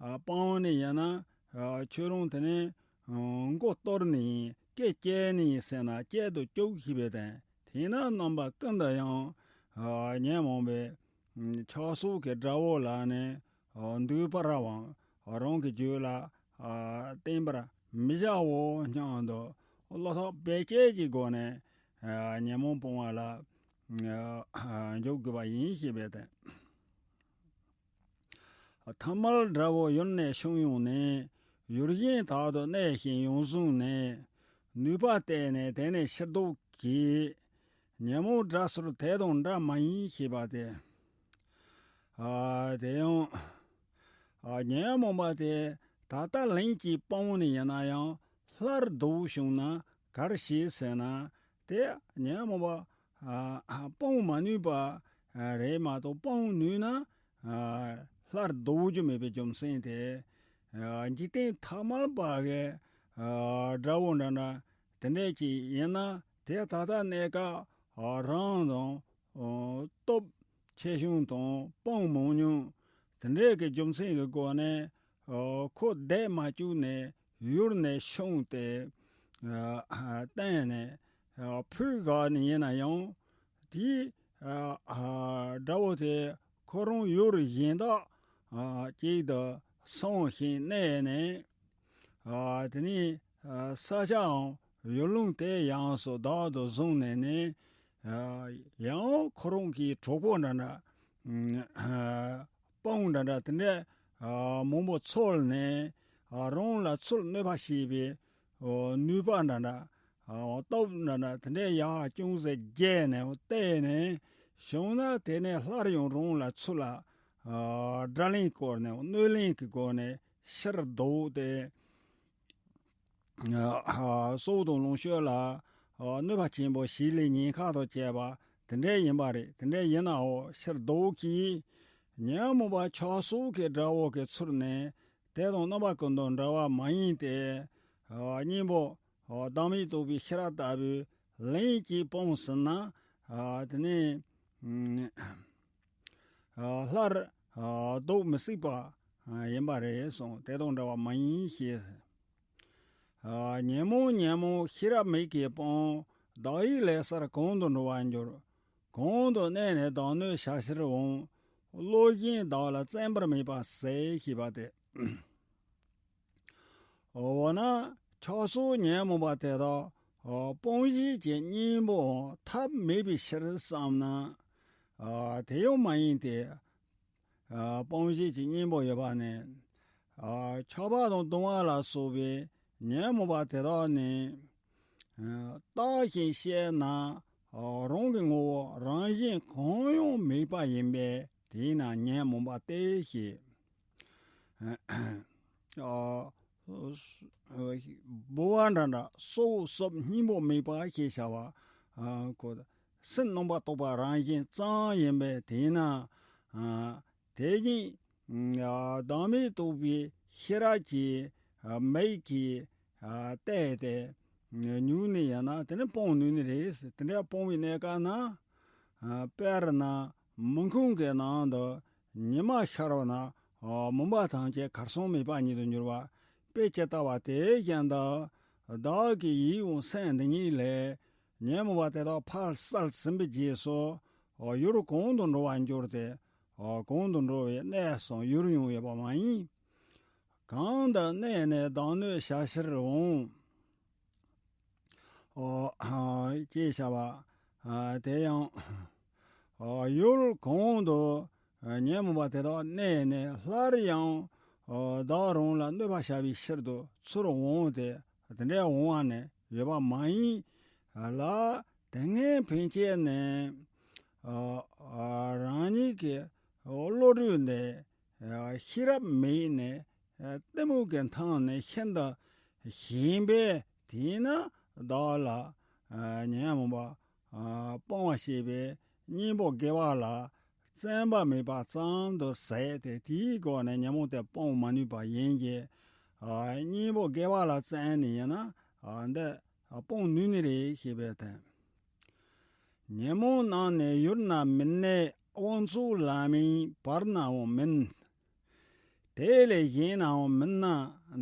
ཨ་སྤང་ནི་ཡིན་ན། ཨ་ཁྱོད་རང་དེ་ནས་ཨ་མགོ་གཏོར་ནི་ཡིན། སྐེ་བཅད་ནི་ཡིན་ཟེར་ན་བཅད་དུ་བཅུག་ཞེས་པའི་དོན། དེས་ན་རྣམ་པ་ཀུན་ཏུ་ཡང་ཨ་ཉོན་མོངས་པའི་ཆགས་སོགས་ཀྱི་དགྲ་བོ་ལ་ནི་འདུད་པར་བའམ་རང་གི་རྒྱུད་ལ་བརྟེན་པར་མི་བྱའོ་སྙམ་དུ་བློ་ཐག་རྦད་བཅད་ཀྱི་སྒོ་ནས་ཉོན་མོངས་སྤོང་བ་ལ་འཇུག་དགོས་པ་ཡིན་ཞེས་པའི་དོན། ཐ་མལ་དགྲ་བོ་ཡུལ་ནས་བྱུང་ཡོང་ནས། ཡུལ་གཞན་དག་ཏུ་གནས་ཤིང་ཡང་བཟུང་ནས། ནུས་པ་བརྟས་ནས་དེ་ནས་ཕྱིར་ལྡོག་གི། ཉོན་མོངས་དགྲ་ཟེར་དེ་དང་འདྲ་མ་ཡིན་ཞེས་པ་སྟེ། ཨ་དེ་ཡང་ཨ་ཉོན་མོངས་པ་དེ་ད་ལྟ་ལན་གཅིག་སྤངས་ནས་ཡིན་ན་ཡང་སླར་ལྡོག་བྱུང་ན་ག་རེ་བྱེད་ཟེར་ན། དེ་ཉོན་མོངས་པ་ཨ་སྤང་མ་ནུས་པ་རེད་མ་གཏོགས། སྤང་ནུས་ན་ཨ་སླར་ལྡོག་རྒྱུ་མེད་པའི་རྒྱུ་མཚན་དེ། ཨ་འཇིག་རྟེན་ཐ་མལ་པ་གི་ཨ་དགྲ་བོ་འདྲ་འདྲ་དེ་འདྲས་ཅིག་ཡིན་ན། དེ་ད་ལྟ་གནས་སྐབས་རང་དང་སྟོབས་ཆེ་ཆུང་དང་དཔུང་མང་ཉུང་དེ་འདྲའི་གི་རྒྱུ་མཚན་གྱི་སྒོ་ནས་ཁོ་བསྡད་མ་བཅུག་ནས་ཡུལ་ནས་ཕྱུང་སྟེ་བཏང་ནས་ཕུད་བཞག་ནས་ཡིན་ན་ཡང་དེའི་དགྲ་བོ་དེ་ཁོ་རང་ཡུལ་གཞན་དག་ཅིག་ཏུ་སོང་ཞིང་གནས་ནས། དེ་ནས་ས་ཆའང་ཡུལ་ལུང་དེ་ཡང་སུ་བདག་ཏུ་བཟུང་ནས་ནི། ཡང་ཁོ་རང་གི་གྲོགས་པོ་འདྲ་འདྲ། དཔུང་འདྲ་འདྲ་དེ་འདྲ་མང་པོ་འཚོལ་ནས་རང་ལ་ཚུར་གནོད་པ་བྱེད་པའི་ནུས་པ་འདྲ་འདྲ། སྟོབས་འདྲ་འདྲ་དེ་འདྲ་ཡག་ཅུང་ཟད་རྒྱས་ནས་བལྟས་ནས་བྱུང་ན། དེ་ནས་སླར་ཡང་རང་ལ་ཚུར་ལ་དགྲ་ལན་བསྐོར་ནས་གནོད་ལན་གྱི་སྒོ་ནས་ཕྱིར་ལྡོག་སྟེ། སྲོག་དང་ལོངས་སྤྱོད་ལ་གནོད་པ་ཆེན་པོ་བྱེད་ལས་ཉེན་ཁ་དང་བཅས་པ་དེ་འདྲ་ཡིན་པ་རེད། དེ་འདྲ་ཡིན་ནའང་ཕྱིར་ལྡོག་གིས་ཉོན་མོངས་པ་ཆགས་སོགས་ཀྱི་དགྲ་བོ་གི་ཚུལ་ནི་དེ་དང་རྣམ་པ་ཀུན་ཏུ་འདྲ་བ་མ་ཡིན་ཏེ། གཉེན་པོ་བདག་མེད་རྟོགས་པའི་ཤེས་རབ་ལྟ་བུའི་ལན་གྱིས་སྤངས་ཟིན་ན། དེ་ནི་སླར་ལྡོག་མི་སྲིད་པ་ཡིན་པ་རེད་གསུངས། དེ་དང་འདྲ་བ་མ་ཡིན་ཞེས། ཉོན་མོངས་ཉོན་མོངས་ཤེས་རབ་མིག་གིས་སྤངས། བདག་ཡིད་ལས་སར་གང་དུ་འགྲོ་བར་འགྱུར། གང་དུ་གནས་ནས་བདག་གནོད་བྱ་ཕྱིར་འོང་། བློ་གཞན་བདག་ལ་བཙན་པར་མེད་པ་ཟད་ཞེས་པ་སྟེ། འོ་ན་ཆགས་སོགས་ཉོན་མོངས་པ་དེ་དག་སྤོང་བྱེད་ཀྱི་གཉེན་པོའང་ཐབས་མེད་པའི་ཕྱིར་བསམ་ན། དེ་ཡང་མ་ཡིན་ཏེ། སྤོང་བྱེད་ཀྱི་གཉེན་པོ་ཡོད་པ་ནི། ཆགས་པ་དང་གདུང་བ་ལ་སོགས་པའི་ཉོན་མོངས་པ་དེ་དག་ནི། བརྟགས་ཤིང་དཔྱད་ན་རང་གི་ངོ་བོ་རང་བཞིན་གང་ཡང་མེད་པ་ཡིན་པས་དེས་ན་ཉོན་མོངས་པ་སྟེ་ཞེས། ཨ་འབུལ་བ་འདྲ་འདྲ་སོགས་སོབ་སྙིང་པོ་མེད་པ་ཞེས་བྱ་བ། ཨ་ཁོ་སེམས་རྣམ་པར་རྟོག་པ་རང་བཞིན་ཙམ་ཡིན་པས་དེས་ན། ཨ་དེ་ཉིད་ཨ་བདག་མེད་རྟོགས་པའི་ཤེས་རབ་ཀྱི་ཨ་མིག་གིས་ཨ་བལྟས་ཏེ་ཉུལ་ནས་ཡིན་ན་དེ་ནི་སྤོང་ནུས་ནི་རེད། དེ་འདྲ་སྤོང་བའི་གནས་སྐབས་ན། ཨ་དཔེར་ན་མུན་ཁུང་གི་ནང་དུ་ཉི་མ་ཤར་བ་ན། ཨ་མུན་པ་ཐམས་ཅད་གར་སོང་མེད་པ་ཉིད་དུ་འགྱུར་བ་དཔེ་ཇི་ལྟ་བ་དེ་བཞིན་དུ། བདག་གི་ཡིད་འོང་སེམས་འདི་ཉིད་ལས་ཉོན་མོངས་པ་དེ་དག་ཕར་བསལ་ཟིན་པའི་རྗེས་སུ། ཨ་ཡུལ་གང་དུ་འགྲོ་བར་འགྱུར་ཏེ། ཨ་གང་དུ་འགྲོ་བའི་གནས་སམ་ཡུལ་ཡང་ཡོད་པ་མ་ཡིན། གང་དུ་གནས་ནས་བདག་གནོད་བྱ་ཕྱིར་འོང་། ཨོ་ཅེས་བྱ་བ། ཨ་དེ་ཡང་ཨ་ཡུལ་གང་དུ་ཨ་ཉོན་མོངས་པ་དེ་དག་གནས་ནས་སླར་ཡང་ཨ་བདག་རང་ལ་གནོད་པ་བྱ་བའི་ཕྱིར་དུ་ཚུར་འོང་སྟེ། དེ་འདྲའི་འོང་བ་ནི་ཡོད་པ་མ་ཡིན་ལ། དེ་སྔའི་ཕན་ཆད་ནས་ཨ་ཨ་རང་ཉིད་ཀྱི་བློ་གྲོས་འདི་ཤེས་རབ་མིག་ནས་གཏི་མུག་གི་མཐའ་ནས་ཤིན་ཏུ་ཞན་པས། དེས་ན་བདག་ལ་ཉོན་མོངས་པ་སྤང་བ་ཞེས་པའི་གཉེན་པོ་དགེ་བ་ལ་བཙན་པ་མེད་པ་ཙམ་དུ་ཟད་དེ། དེའི་སྒོ་ནས་ཉོན་མོངས་དེ་སྤང་མ་ནུས་པ་ཡིན་གྱི། གཉེན་པོ་དགེ་བ་ལ་བཙན་ནས་ཡིན་ན་འདི་སྤང་ནུས་ནི་རེད་ཞེས་པའི་དོན། ཉོན་མོངས་རྣམས་ནི་ཡུལ་ན་མི་གནས། དབང་ཕྱུག་ལ་མིན་བར་ནའང་མིན། དེ་ལས་གཞན་ནའང་མིན་ན།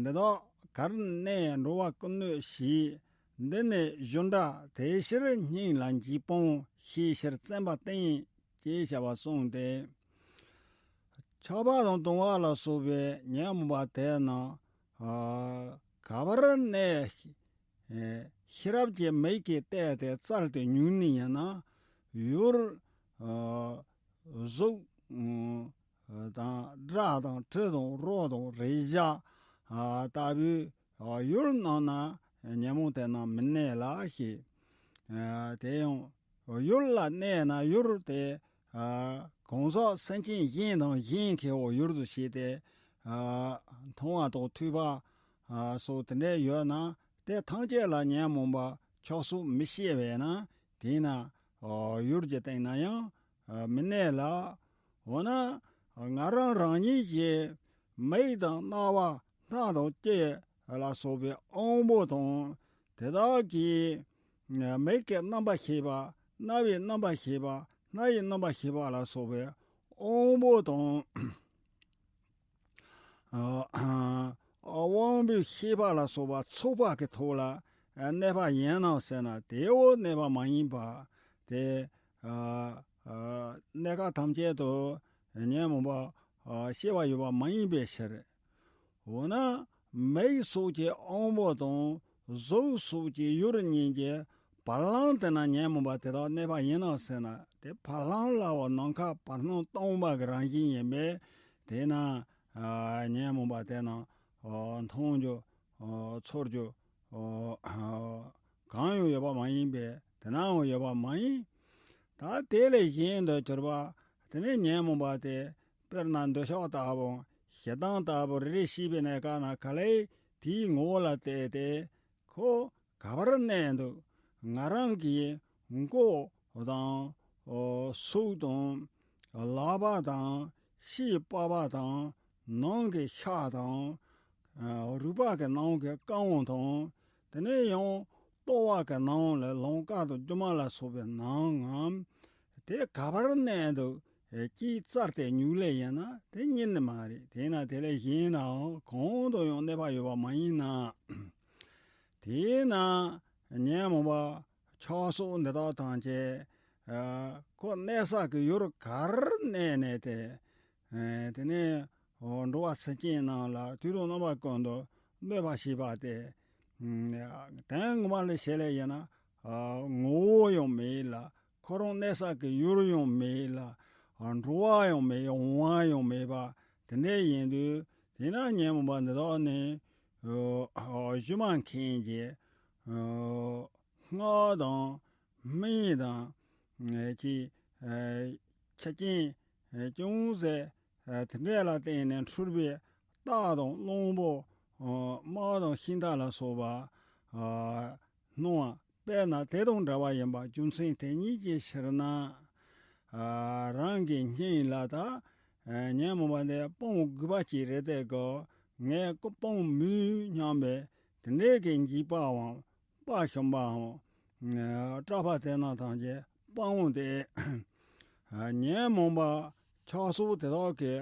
འདི་དག་གར་གནས་འགྲོ་བ་ཀུན་གནོད་བྱེད། འདི་ནི་གཞུང་འདྲ་དེ་ཕྱིར་སྙིང་ལ་འཇིགས་སྤོང་། ཤེས་ཕྱིར་བཙན་པ་བསྟེན། ཅེས་བྱ་བ་གསུངས་ཏེ། ཆགས་པ་དང་གདུང་བ་ལ་སོགས་པའི་ཉོན་མོངས་པ་དེ་རྣམས་ག་བར་གནས། ཤེས་རབ་ཀྱི་མིག་གིས་བལྟས་ཏེ་བཙལ་ཏེ་ཉུལ་ནི་ཡིན་ན། ཡུལ་གཟུགས་དང་སྒྲ་དང་དྲི་དང་རོ་དང་རེག་བྱ་ལྟ་བུའི་ཡུལ་རྣམས་ན་ཉོན་མོངས་དེ་རྣམས་མི་གནས་ལ་ཞེས། དེ་ཡང་ཡུལ་ལ་གནས་ན་ཡུལ་དེ་གང་ཟག་སེམས་ཅན་གཞན་དང་གཞན་ཁེ་བོ་ཡུལ་དུ་བྱས་ཏེ། མཐོང་བ་དང་ཐོས་པ་སོགས་དེ་འདྲ་ཡོད་ན། དེ་ཐམས་ཅད་ལ་ཉོན་མོངས་པ་ཆགས་སོགས་མི་སྐྱེ་བས་ན། དེས་ན་ཡུལ་གྱི་སྟེང་ན་ཡང་མི་གནས་ལ། འོ་ན་ང་རང་རང་ཉིད་ཀྱི་མིག་དང་རྣ་བ་སྣ་དང་ལྕེ་ལ་སོགས་པའི་དབང་པོ་དང་དེ་དག་གིས་ མིག་གི་རྣམ་པ་ཤེས་པ། རྣ་བའི་རྣམ་པ་ཤེས་པ། སྣ་ཡི་རྣམ་པ་ཤེས་པ་ལ་སོགས་པའི་དབང་པོ་དང་། དབང་པོའི་ཤེས་པ་ལ་སོགས་པ་ཚོགས་པ་གི་ཐོག་ལ་གནས་པ་ཡིན་ནམ་ཟེར་ན། དེའོ་གནས་པ་མ་ཡིན་པ། དེ་གནས་སྐབས་ཐམས་ཅད་དུ་ཉོན་མོངས་པ་སྐྱེ་བ་ཡོད་པ་མ་ཡིན་པའི་ཕྱིར། འོ་ན་མིག་སོགས་ཀྱི་དབང་པོ་དང་གཟུགས་སོགས་ཀྱི་ཡུལ་གཉིས་ཀྱི་བར་ལམ་དེ་ན་ཉོན་མོངས་པ་དེ་དག་གནས་པ་ཡིན་ནམ་ཟེར་ན། དེ་བར་ལམ་ལའོ་ནམ་མཁའ་བར་སྣང་སྟོང་པ་གི་རང་བཞིན་ཡིན་པས། དེས་ན་ཉོན་མོངས་པ་དེ་རྣམས་མཐོང་རྒྱུ་ཚོར་རྒྱུ་གང་ཡང་ཡོད་པ་མ་ཡིན་པས། དེ་ནའང་ཡོད་པ་མ་ཡིན། ད་དེ་ལས་གཞན་དུ་གྱུར་པ་དེ་ནི་ཉོན་མོངས་པ་སྟེ། དཔེར་ན་འདོད་ཆགས་ལྟ་བུ་ཞེ་སྡང་ལྟ་བུ་རེ་རེ་སྐྱེས་པའི་གནས་སྐབས་ན། ག་ལས་དེའི་ངོ་བོ་ལ་བལྟས་ཏེ་ཁོ་ག་པར་གནས་འདུག་ང་རང་གི་མགོ་དང་། ཨོ། སྲོག་དང་། ལག་པ་དང་། ཕྱིའི་པགས་པ་དང་། ནང་གི་ཤ་དང་། ཨ། རུས་པ་གི་ནང་གི་རྐང་བ་དང་། དེ་ནས་ཡང་ལྟོ་བ་གི་ནང་ལ་ལོང་ཀ་དང་རྒྱུ་མ་ལ་སོགས་པའི་ནང་ངམ། དེ་ག་པར་གནས་འདུག་ཅེས་བཙལ་ཏེ་ཉུག་ལེ་ཡིན་ན་དེ་རྙེད་ནི་མ་རེད། དེས་ན་དེ་ལས་གཞན་ནའང་གང་དུ་ཡང་གནས་པ་ཡོད་པ་མ་ཡིན་ན། དེས་ན་ཉོན་མོངས་པ་ཆགས་སོགས་འདི་དག་ཐམས་ཅད་ཁོ་གནས་ས་གི་ཡུལ་ག་རུ་གནས་ནས་ཏེ། དེ་ནས་འགྲོ་བ་སེམས་ཅན་རྣམས་ལ་དུས་དང་རྣམ་པ་ཀུན་ཏུ་གནོད་པ་བྱེད་པ་སྟེ། དོན་ངོ་མ་ལ་བྱས་ལ་ཡིན་ན་ངོ་བོ་ཡང་མེད་ལ། ཁོ་རང་གནས་ས་གི་ཡུལ་ཡང་མེད་ལ། འགྲོ་བ་ཡང་མེད། འོང་བ་ཡང་མེད་པ་དེ་འདྲ་ཡིན་དུས། དེས་ན་ཉོན་མོངས་པ་འདི་དག་ནི་གཞུ་མ་མཁན་གྱི་སྔགས་དང་སྨན་དང་གི་ཆ་རྐྱེན་ཅུང་ཟད་དེ་འདྲ་ལ་བརྟེན་ནས་འཁྲུལ་པའི་རྟགས་དང་གླང་པོ་དམག་དང་ཤིང་རྟ་ལ་སོགས་པ་སྣང་བ། དཔེར་ན་དེ་དང་འདྲ་བ་ཡིན་པ་རྒྱུ་མཚན་དེ་ཉིད་ཀྱི་ཕྱིར་ན། རང་གི་སྙིང་ལ་ད་ཉོན་མོངས་པ་འདི་སྤང་དགོས་པ་ཅིག་རེད་དེ་གོ། ངས་ཀོ་སྤང་མི་ནུས་སྙམ་པའི་དེ་འདྲའི་གི་འཇིགས་པའམ་དཔའ་ཞུམ་པའམ་སྐྲག་པ་དེ་རྣམས་ཐམས་ཅད་སྤང་སྟེ། ཉོན་མོངས་པ་ཆགས་སོགས་དེ་དག་གི་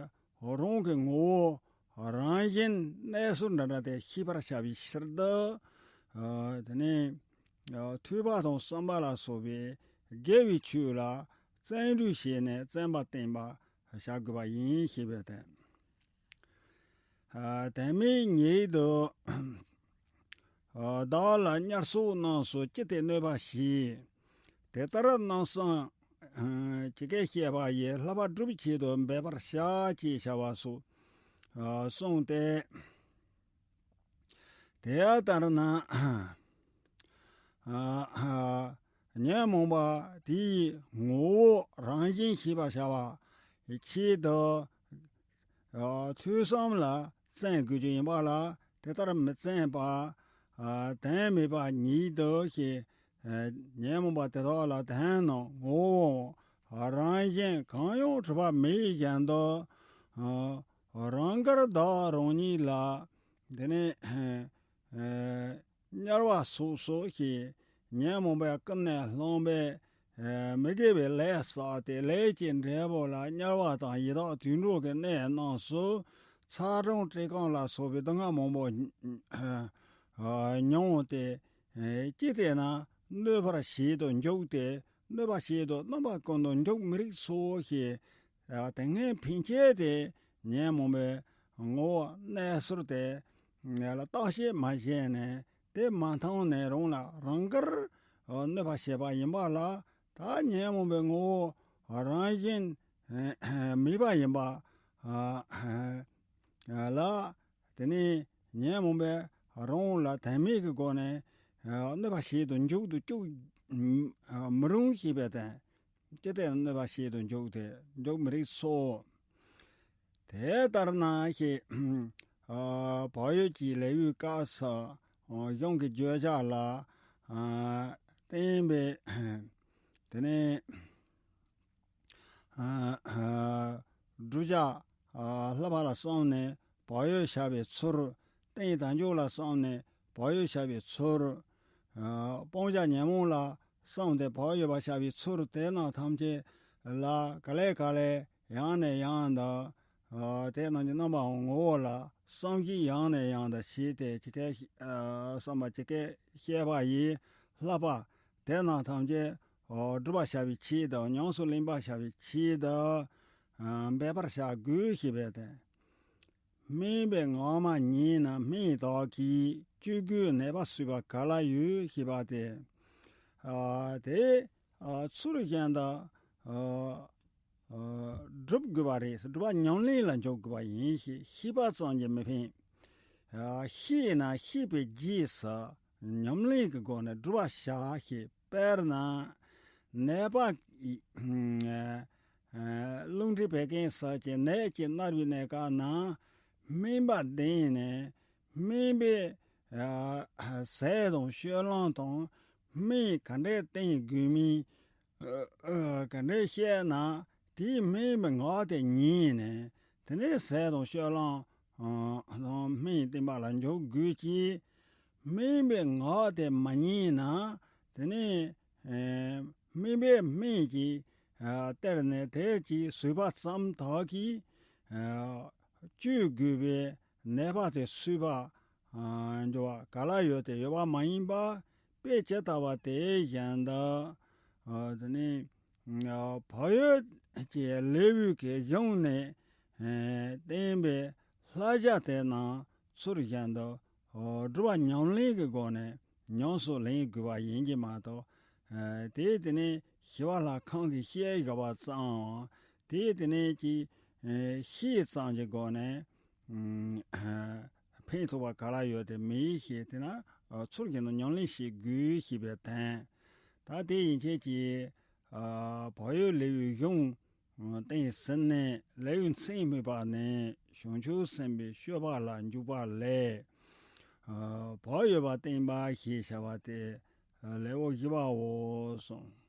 རང་གི་ངོ་བོ་རང་བཞིན་གནས་ཚུལ་འདྲ་འདྲ་དེ་ཤེས་པར་བྱ་བའི་ཕྱིར་དུ། དེ་ནས་ཐོས་པ་དང་བསམ་པ་ལ་སོགས་པའི་དགེ་བའི་ཆོས་ལ་བརྩོན་འགྲུས་བྱས་ནས་བརྩོན་པ་བསྟེན་པ་བྱ་དགོས་པ་ཡིན་ཞེས་པས་ཏེ། དོན་མེད་ཉིད་དུ་བདག་ལ་དམྱལ་སོགས་རྣམས་སུ་ཅི་སྟེ་གནོད་པ་བྱེད། དེ་ལྟར་རྣམ་གསུམ་ཇི་སྐད་བཤད་པ་ཡི་བསླབ་པ་སྒྲུབ་བྱེད་དུ་འབད་པར་བྱ་ཅེས་བྱ་བ་སོགས་གསུངས་ཏེ། དེ་ལྟར་ན་ཉོན་མོངས་པ་དེའི་ངོ་བོ་རང་བཞིན་ཤེས་པར་བྱ་བའི་ཆེད་དུ། ཨ། ཐོས་བསམ་ལ་བརྩོན་དགོས་ཀྱི་ཡིན་པ་ལ། དེ་ལྟར་མི་བརྩོན་པ། ཨ། དོན་མེད་པ་ཉིད་དུ་ཞེས། ཨ། ཉོན་མོངས་པ་དེ་དག་ལ་དོན་ནི་ངོ་བོ་རང་བཞིན་གང་ཡང་གྲུབ་པ་མེད་བཞིན་དུ། ཨ། རང་དགར་བདག་རང་ཉིད་ལ། དེ་ནས། ཨ། དམྱལ་བ་སོགས་སོ་ཞེས་ཉོན་མོངས་པས་ཀུན་ནས་བསླངས་པའི་མི་དགེ་བའི་ལས་བསགས་ཏེ། ལས་ཀྱི་འབྲས་བུ་ལ་དམྱལ་བ་དང་ཡི་དྭགས་དུད་འགྲོ་གི་གནས་རྣམས་སུ་ཚ་གྲང་བཀྲེས་སྐོམ་ལ་སོགས་པའི་སྡུག་བསྔལ་མང་པོ་མྱོང་སྟེ། ཅི་སྟེ་ན་གནོད་པར་བྱེད་དུ་འཇུག་སྟེ། གནོད་པ་བྱེད་དུ་རྣམ་པ་ཀུན་ཏུ་འཇུག་མི་རིགས་སོ་ཞེས། ཨ། དེ་སྔའི་འཕེན་བྱེད་དེ་ཉོན་མོངས་པའི་ངོ་བོ་གནས་ཚུལ་དེ་ལ་བརྟག་དཔྱད་མ་བྱས་ནས། དེ་མ་མཐོང་ནས་རང་ལ་རང་དགར་གནོད་པ་བྱེད་པ་ཡིན་པ་ལ། ད་ཉོན་མོངས་པའི་ངོ་བོ་རང་བཞིན་མེད་པ་ཡིན་པ་ལ། དེ་ནས་ཉོན་མོངས་པས་རང་ལ་དོན་མེད་ཀྱི་སྒོ་ནས་གནོད་པ་བྱེད་དུ་འཇུག་ཏུ་བཅུག་མི་རུང་ཞེས་པའི་དོན། ཅི་སྟེ་གནོད་པ་བྱེད་དུ་འཇུག་སྟེ་འཇུག་མི་རིགས་སོ། དེ་ལྟར་ན་ཞེས། ཨ། བག་ཡོད་ཀྱི་ལེའུའི་སྐབས་སུ་གཞུང་གི་བརྗོད་བྱ་ལ་བརྟེན་པའི། དེ་ནས། ཨ། བསྒྲུབ་བྱ་བསླབ་པ་ལ་བསམས་ནས་བག་ཡོད་བྱ་བའི་ཚུལ། རྟེན་དལ་འབྱོར་ལ་བསམས་ནས་བག་ཡོད་བྱ་བའི་ཚུལ། སྤང་བྱ་ཉོན་མོངས་ལ་བསམ་སྟེ་བག་ཡོད་པར་བྱ་བའི་ཚུལ་དེ་རྣམས་ཐམས་ཅད་ལ་ག་ལེ་ག་ལེ་ཡང་ནས་ཡང་དུ་དེ་རྣམས་ཀྱི་རྣམ་པའམ་ངོ་བོ་ལ་བསམ་གཞིག་ཡང་ནས་ཡང་དུ་བྱས་ཏེ་ཇི་སྐད་བསམ་པ་ཇི་སྐད་བཤད་པ་ཡིས་བསླབ་པ་དེ་རྣམས་ཐམས་ཅད་སྒྲུབ་པར་བྱ་བའི་ཆེད་དུ་ཉམས་སུ་ལེན་པར་བྱ་བའི་ཆེད་དུ་འབད་པར་བྱ་དགོས་ཞེས་པས་ཏེ། སྨན་པས་ངག་མ་ཉན་ན་སྨན་དག་གིས་བཅོས་དགོས་ནད་པ་གསོས་པ་ག་ལ་ཡོད་ཞེས་པ་སྟེ། དེ་ཚུལ་བཞིན་དུ་སྒྲུབ་དགོས་པ་རེད། སྒྲུབ་པ་ཉམས་ལེན་ལ་འཇུག་དགོས་པ་ཡིན་ཞེས་ཤེས་པ་ཙམ་གྱིས་མི་ཕན། ཤེས་ན་ཤེས་པའི་རྗེས་སུ་ཉམས་ལེན་གྱི་སྒོ་ནས་སྒྲུབ་པར་བྱ་ཞེས། དཔེར་ན་ནད་པ་རླུང་མཁྲིས་བད་ཀན་སོགས་ཀྱི་ནད་ཀྱིས་མནར་བའི་གནས་སྐབས་ན་སྨན་པ་བསྟེན་ནས་སྨན་པས་ཟས་དང་སྤྱོད་ལམ་དང་སྨན་ག་འདྲས་བསྟེན་དགོས་མིན་ག་འདྲས་བཤད་ན་དེའི་སྨན་པའི་ངག་དེ་ཉན་ནས་དེ་ནས་ཟས་དང་སྤྱོད་ལམ་དང་སྨན་བསྟེན་པ་ལ་འཇུག་དགོས་ཀྱི། སྨན་པའི་ངག་དེ་མ་ཉན་ན་དེ་ནས་སྨན་པའི་སྨན་གྱིས་སྟེར་ནས་དེ་གྱིས་ཟོས་པ་ཙམ་དག་གིས་བཅོས་དགོས་པའི་ནད་པ་དེ་གསོས་པ་འགྱུར་བ་ག་ལ་ཡོད་དེ་ཡོད་པ་མ་ཡིན་པ་དཔེ་ཇི་ལྟ་བ་དེ་བཞིན་དུ་དེ་ནས་བག་ཡོད་ཀྱི་ལེའུ་གི་གཞུང་ནས་བསྟན་པའི་བསླབ་བྱ་དེ་རྣམས་ཚུལ་བཞིན་དུ་སྒྲུབ་པ་ཉམས་ལེན་གྱི་སྒོ་ནས་ཉམས་སུ་ལེན་དགོས་པ་ཡིན་གྱི་མ་གཏོགས། དེ་དེ་ནས་ཞི་བ་ལྷ་ཁང་གིས་བཤད་བཞག་པ་ཙམ་དེ་དེ་ནས་ཀྱི་ཤེས་ཙམ་གྱི་སྒོ་ནས་ཕན་ཐོགས་པ་ག་ལ་ཡོད་དེ་མེད་ཞེས་དེ་ན་ཚུལ་བཞིན་དུ་ཉམས་ལེན་བྱེད་དགོས་ཞེས་པའི་དོན། ད་དེ་ཡན་ཆད་ཀྱི་བག་ཡོད་ལེའུའི་གཞུང་བསྟན་ཟིན་ནས་ལེའུའི་མཚན་སྨོས་པ་ནི་བྱང་ཆུབ་སེམས་དཔའི་སྤྱོད་པ་ལ་འཇུག་པ་ལས། བག་ཡོད་པ་བསྟན་པ་ཞེས་བྱ་བ་སྟེ་ལེའུ་བཞི་པའོ་གསུངས།